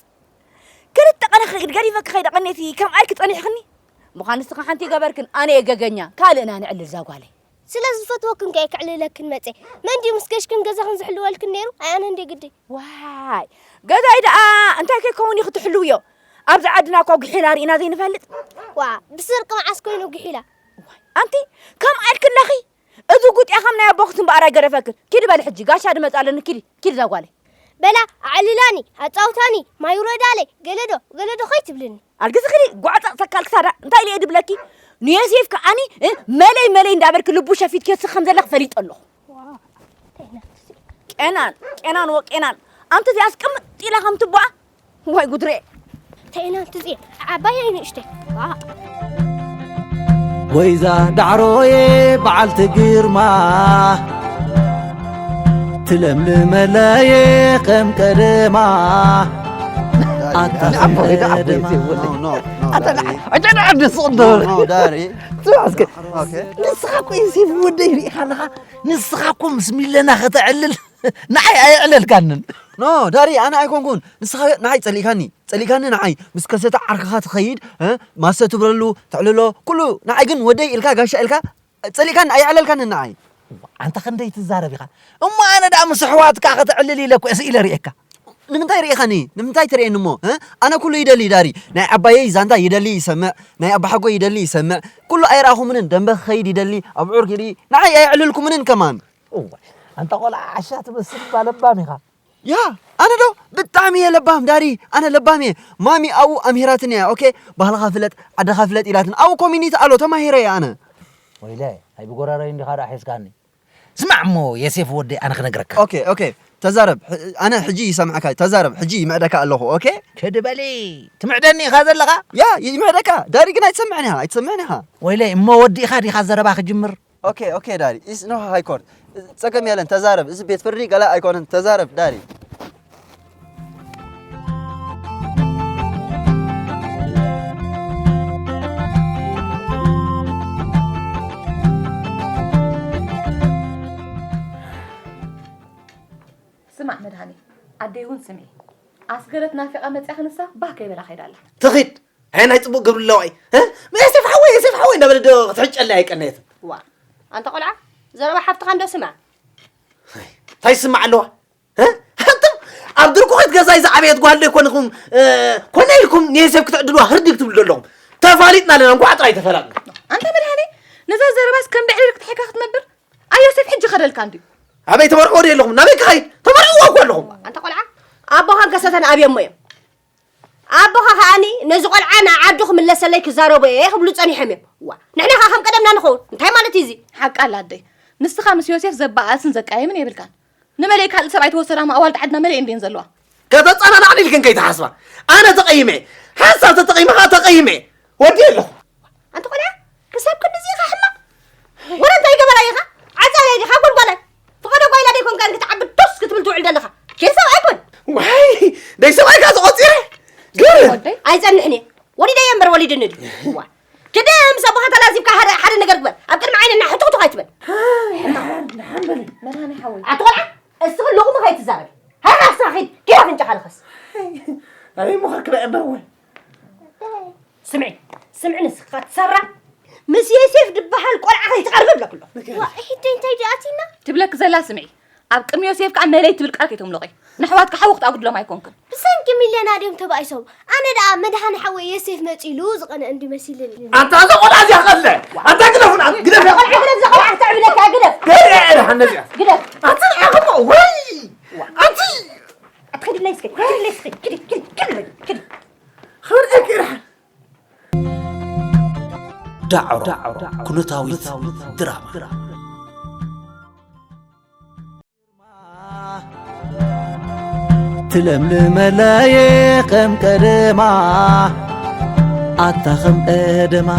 ክልተ ቀነ ክኸይድ ገዲፈኪ ከይደ ቀኒቲ ከም ኣልኪ ጸኒሕክኒ። ምዃን ንስኺ ሓንቲ ይገበርክን፣ ኣነ እየ ገገኛ፣ ካልእና ንዕልል እዛ ጓለይ። ስለ ዝፈትወክን ከ ክዕልለክን መጼ። መን ድዩ ምስ ገሽክን ገዛኽን ዝሕልወልክን ነይሩ? ኣይ ኣነ እንደ ግዲ። ዋይ፣ ገዛይ ደኣ እንታይ ከይከውን እዩ ክትሕልውዮ? ኣብዚ ዓድና እኳ ጉሒላ ርኢና ዘይንፈልጥ። ዋ፣ ብስርቂ መዓስ ኮይኑ ጉሒላ? ዋይ፣ ኣንቲ ከም ኣልክለኺ እዚ ጉጥያ ከም ናይ ኣቦኽስ እምበኣር ኣይገደፈክን። ኪዲ በሊ ሕጂ፣ ጋሻ ድመጽእ ኣለኒ፣ ኪዲ፣ ኪዲ እዛ ጓለይ። በላ ኣዕልላኒ፣ ኣጻውታኒ፣ ማይ ውረዳለይ፣ ገለዶ፣ ገለዶ ኸይትብልኒ። ኣልግዚ ኪዲ፣ ጓዕጻጽ ተካል ክሳዳ፣ እንታይ ኢለ እየ ድብለኪ? ንዮሴፍ ከኣኒ፣ እ፣ መለይ፣ መለይ እንዳበልኪ ልቡ ሸፊትኪ እስኺ ከም ዘለኺ ፈሊጠ ኣለኹ። ዋ፣ እንታይ ኢና ትስኢ? ቄናን፣ ቄናን ወቄናን፣ ኣንቲ እዚኣስ ቅምጥ ኢላ ከም ትቦኣ፣ ዋይ ጉድሬ። እንታይ ኢና ትጽየ? ዓባይ ኣይ ንእሽተይ? ዋ። ወይዛ ዳዕሮዬ በዓልቲ ግርማ፣ ትለምልመለየ ከም ቀደማ። ኣታ ኣቦይ፣ ኣቦይ፣ ቀደማ። ኖ፣ ኖ፣ ኖ፣ ኣታ ዳሪ። ዕጨ ዳሪ ስቕ ኖ፣ ዶ። ኖ፣ ዳሪ። ስማዕ እስከ። ኦኬ። ንስኻ እኮ ዮሴፍ ወደይ ርኢኻ ኣለኻ። ንስኻ እኮ ምስ ሚለና ከተዕልል ንዓይ ኣየዕለልካንን። ኖ፣ ዳሪ፣ ኣነ ኣይኮንኩን። ንስኻ ንዓይ ጸሊእካኒ። ጸሊእካኒ ንዓይ። ምስ ከሰተ ዓርክኻ ትኸይድ፣ እ? ማሰ ትብለሉ፣ ተዕልሎ፣ ኩሉ ንዓይ ግን ወደይ ኢልካ፣ ጋሻ ኢልካ፣ ጸሊእካኒ፣ ኣየዕለልካንን ንዓይ። ኣንታ ክንደይ ትዛረብ ኢኻ። እሞ ኣነ ደኣ ምስ ኣሕዋትካ ከተዕልል ኢለ እኮ እየ ስኢለ ርእየካ። ንምንታይ ርኢኻኒ? ንምንታይ ትርእየኒ እሞ? እ? ኣነ ኩሉ ይደሊ ዳሪ። ናይ ዓባየይ ዛንታ ይደሊ ይሰምዕ፣ ናይ ኣባሓጎይ ይደሊ ይሰምዕ። ኩሉ ኣይረኣኹምንን፣ ደንበ ክኸይድ ይደሊ፣ ኣብዑር ክርኢ። ንዓይ ኣየዕልልኩምንን ከማን። እዋይ፣ ኣንታ ቆልዓ ዓሻ ትመስል እባ ለባም ኢኻ። ያ፣ ኣነ ዶ ብጣዕሚ እየ ለባም ዳሪ፣ ኣነ ለባም እየ። ማሚ ኣብኡ ኣምሂራትኒ እያ፣ ኦኬ፣ ባህልኻ ፍለጥ፣ ዓድኻ ፍለጥ ኢላትን። ኣብኡ ኮሚኒቲ ኣሎ፣ ተማሂረ እየ ኣነ። ወይለ፣ ኣይ ብጎረረይ እንዲኻ ደኣ ሒዝካኒ። ስማዕ እሞ የሴፍ ወደይ፣ ኣነ ክነግረካ። ኦኬ፣ ኦኬ፣ ተዛረብ። ሕ-፣ ኣነ ሕጂ ይሰምዓካ፣ ተዛረብ። ሕጂ ይምዕደካ ኣለኹ፣ ኦኬ? ክዲ በሊ፣ ትምዕደኒ ኢኻ ዘለኻ? ያ፣ ይምዕደካ። ዳሪ ግን ኣይትሰምዕን ኢኻ፣ ኣይትሰምዕን ኢኻ። ወይለ፣ እሞ ወዲእኻ ዲኻ ዘረባ ክጅምር? ኦኬ፣ ኦኬ፣ ዳሪ። ኢስ ኖ ሃይ ኮርት። ጸገም የለን፣ ተዛረብ። እዚ ቤት ፍርዲ ገለ ኣይኮነን፣ ተዛረብ፣ ዳሪ። ስማዕ መድሃኔ፣ ኣደይ እውን ስምዒ። ኣስገረት ናፊቓ መጽያ ክንሳ ባህ ከይበላ ከይዳ ኣላ። ትኺድ። ኣይ ናይ ጽቡቕ ግብሪ ኣለዋ እዩ። እ? ዮሴፍ ሓወይ፣ ዮሴፍ ሓወይ እንዳበለ ዶ ክትሕጨለይ ኣይቀነየትን። ዋ፣ ኣንታ ቆልዓ፣ ዘረባ ሓፍትኻ እንዶ ስማዕ። እንታይ ይስማዕ ኣለዋ? እ? ኣንቱም ኣብ ድርኩኺት ገዛይ ዝዓበየት ጓል ዶ ኣይኮንኹም፣ እ፣ ኮነ ኢልኩም ንዮሴፍ ክትዕድልዋ ህርዲ ክትብሉ ዘለኹም? ተፋሊጥና ኣለና፣ እንኳዕ ጥራይ ተፈላጥና። ኣንታ መድሃኔ፣ ነዛ ዘረባስ ከም ብዕሪ ክትሕካ ክትነብር? ኣይ ዮሴፍ፣ ሕጂ ከደልካ እንድዩ። ኣበይ ተመርዕዎ ዶ ኣለኹም? ናበይ ክኸይድ? ተመርዕዎ እኮ ኣለኹም። ኣንታ ቆልዓ፣ ኣቦኻን ከሰተን ኣብዮሞ እዮም። ኣቦኻ ከኣኒ ነዚ ቆልዓ ንዓዱ ክምለሰለይ ክዛረቦ እየ ክብሉ ጸኒሖም እዮም። ዋ፣ ንሕና ከኣ ከም ቀደምና ንኸውን። እንታይ ማለት እዩ እዚ? ሓቃ ኣላ ኣደይ። ንስኻ ምስ ዮሴፍ ዘበኣስን ዘቃየምን የብልካን። ንመለይ ካልእ ሰብኣይ ተወሰዳ ማእዋል ተዓድና መለይ እንድየን ዘለዋ። ከተጸናናዕኒ ኢልክን ከይትሓስባ። ኣነ ተቐይመ። ሓንሳብ ተተቐይመ ከኣ ተቐይመ። ወዲ ኣለኹ። ኣንተ ቆልዓ፣ ክሳብ ክንድዚ ኢኻ ሕማቕ? ወረ እንታይ ገበራ ኢኻ? ዓጻላይ ዲኻ ጎልጓላይ? ፍቐዶ ጓይላ ደይኮንካን ክትዓቢ ዱስ ክትብል ትውዕል ዘለኻ? ደይ ሰብኣይ ኮን? ዋይ፣ ደይ ሰብኣይ ከኣ ተቖጺረ? ግን ወደይ? ኣይጸንሕን እየ። ወሊደዮ እምበር ወሊድኒ ድዩ? ዋ። ግደ ምስ ኣቦኻ ተላዚብካ ሓደ፣ ሓደ ነገር ግበር። ኣብ ቅድሚ ዓይኒ እናሕቱኽቱኽ ኣይትበል። መድሃኔ ሓወይ። ኣቲ ቆልዓ፣ እስኺ ሎቕሚ ከይትዛረቢ። ሃኻ ንስኻ ኺድ፣ ኪድ ኣፍንጫኻ ልኸስ። ኣበይ ምዃን ክበ እምበር ወይ? ስምዒ፣ ስምዒ ንስኻ ትሰራ። ምስ ዮሴፍ ድበሃል ቆልዓ ከይትቐርቢ እብለኪ ኣለኹ። ዋ፣ ሕጂ እንታይ ድኣ ኣቲና? ትብለኪ ዘላ ስምዒ። ኣብ ቅድሚ ዮሴፍ ከኣ መለይ ትብል ቃል ከይተምልቒ። ንኣሕዋትካ ሓዊ ክትኣጉድሎም ኣይኮንክን። ብሰንኪ ሚለና ድዮም ተባኢሶም? ኣነ ደኣ መድሃኔ ሓወይ ዮሴፍ መጺሉ ዝቐንአ እንዲ መሲልኒ። ኣንታ እዛ ቆልዓ እዚኣ ኸለ፣ ኣንታ ግደፉና፣ ግደፍ። ቆልዓ ግደፍ፣ እዛ ቆልዓ ክተዕብለካ፣ ግደፍ። ደይ፣ ደይ፣ ደይ፣ ሓነ እዚኣ። ግደፍ። ኣንቲ ንዓኹም፣ ወይ! ኣንቲ! ኣትኸድለይ እስከ፣ ከድለይ እስከ፣ ክዲ፣ ክዲ፣ ክዲ፣ ክዲ። ኸርኤ ኪራሕ። ዳዕሮ፣ ኩነታዊት ድራማ። ትለምልመለየ ከም ቀደማ፣ ኣታ ከም ቀደማ።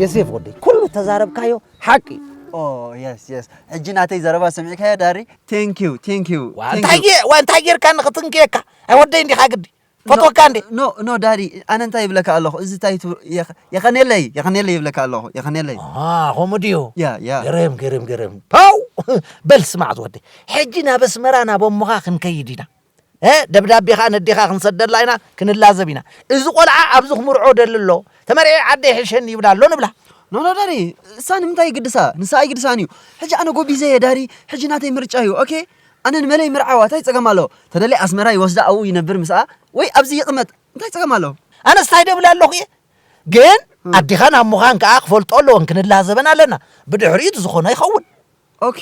የሴፍ ወደይ፣ ኩሉ ተዛረብካዮ ሓቂ። ኦ፣ የስ፣ የስ። ሕጂ ናተይ ዘረባ ሰሚዕካዮ ዳሪ? Thank you፣ thank you፣ ዋ፣ thank እንታይ you። ጌ-፣ ዋ፣ እንታይ ጌርካ ንኽትንክየካ? ኣይ ወደይ እንዲኻ ግዲ። ኖ፣ ፈትወካ እንዴ? ኖ፣ ኖ፣ ዳዲ፣ ኣነ እንታይ ይብለካ ኣለኹ? እዚ እንታይ ትብሉ? የኸ-፣ የኸኔለይ፣ የኸኔለይ ይብለካ ኣለኹ። የኸኔለይ። ኣሃ፣ ከምኡ ድዩ? ያ፣ ያ። ገረም፣ ገረም፣ ገረም። ፓው! በል ስማዕ ዝወደይ። ሕጂ ናብ ኣስመራ ናብ ኣሞኻ ክንከይድ ኢና። እ፣ ደብዳቤኻ ነዴኻ ክንሰደላ ኢና፣ ክንላዘብ ኢና። እዚ ቆልዓ ኣብዚ ክምርዖ ደሊ ኣሎ። ተመርዒ ዓደይ ሕሸኒ ይብላ ኣሎ ንብላ። ኖ፣ ኖ፣ ዳዲ፣ እሳ ንምንታይ ይግድሳ? ንሳ ኣይግድሳን እዩ። ሕጂ ኣነ ጎቢዘ እየ ዳዲ፣ ሕጂ ናተይ ምርጫ እዩ። ኦኬ? ኣነ ንመለይ ምርዓዋ እንታይ ጸገም ኣለዎ? ተደልየ ኣስመራ ይወስዳ ኣብኡ ይነብር ምስኣ ወይ ኣብዚ ይቕመጥ እንታይ ጸገም ኣለዎ? ኣነስ እንታይ ደብል ኣለኹ እየ? ግን ኣዲኻን ኣሞኻን ከኣ ክፈልጦ ኣለወን፣ ክንላዘበን ኣለና። ብድሕሪኡ እቲ ዝኾነ ይኸውን። ኦኬ፣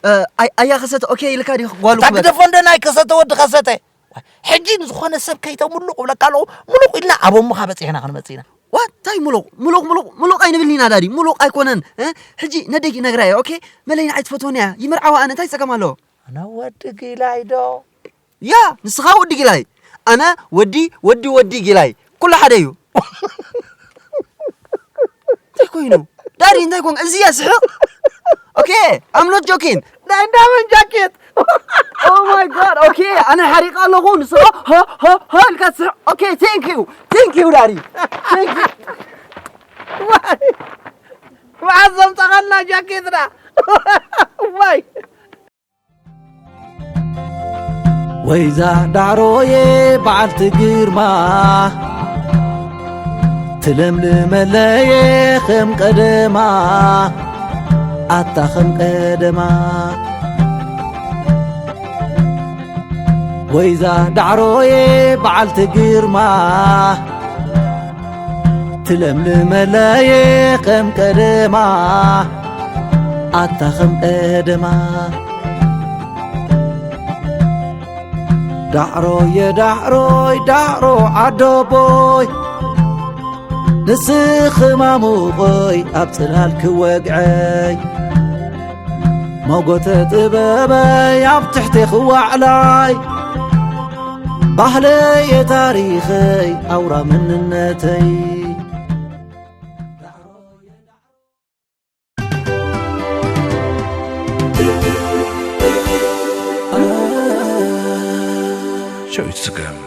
እ፣ ኣይ-፣ ኣያ ከሰተ ኦኬ ኢልካ ዲኻ ጓሉ እታ ክበል? ግደፎ እንደ ናይ ከሰተ ወዲ ከሰተ። ሕጂ ንዝኾነ ሰብ ከይተምሉቕ እብለካ ኣለኹ፣ ምሉቕ ኢልና ኣብ ኣሞኻ በጺሕና ክንመጽእ ኢና። ዋ፣ እንታይ ምሉቕ? ምሉቕ፣ ምሉቕ፣ ምሉቕ ኣይንብልን ኢና ዳዲ። ምሉቕ ኣይኮነን፣ እ? ሕጂ ነደይ ነግራ እየ፣ ኦኬ? መለይ ንዓይ ትፈትወኒ እያ። ይምርዓዋ ኣነ፣ እንታይ ጸገም ኣለዎ? ኣነ ወዲ ጊላይ ዶ? ያ፣ ንስኻ ወዲ ጊላይ። ኣነ ወዲ፣ ወዲ፣ ወዲ ጊላይ። ኩሉ ሓደ እዩ። እንታይ ኮይኑ? ዳዲ፣ እንታይ ኮንካ? እዚ እያ ስሕቕ? ኦኬ፣ I'm not joking። ናይ እንዳመን ጃኬት? Oh my God፣ ኦኬ፣ ኣነ ሓሪቐ ኣለኹ፣ ንስኻ ሆ፣ ሆ፣ ሆ ኢልካ ትስሕቕ። ኦኬ፣ thank you፣ thank you ዳዲ። Thank you። ዋይ፣ መዓዝ ዘምጻኻልና ጃኬትና? ዋይ። ወይዛ ዳዕሮየ በዓልቲ ግርማ፣ ትለምልመለየ ከም ቀደማ፣ ኣታ ከም ቀደማ። ወይዛ ዳዕሮየ በዓልቲ ግርማ፣ ትለምልመለየ ከም ቀደማ፣ ኣታ ከም ቀደማ። ዳዕሮየ ዳዕሮይ ዳዕሮ ዓዶቦይ፣ ንስኺ ማሙቐይ ኣብ ጽላል ክወግዐይ፣ ሞጎተ ጥበበይ ኣብ ትሕቴኺ ዋዕላይ፣ ባህለየ ታሪኸይ ኣውራ መንነተይ። ሸዊት ስገም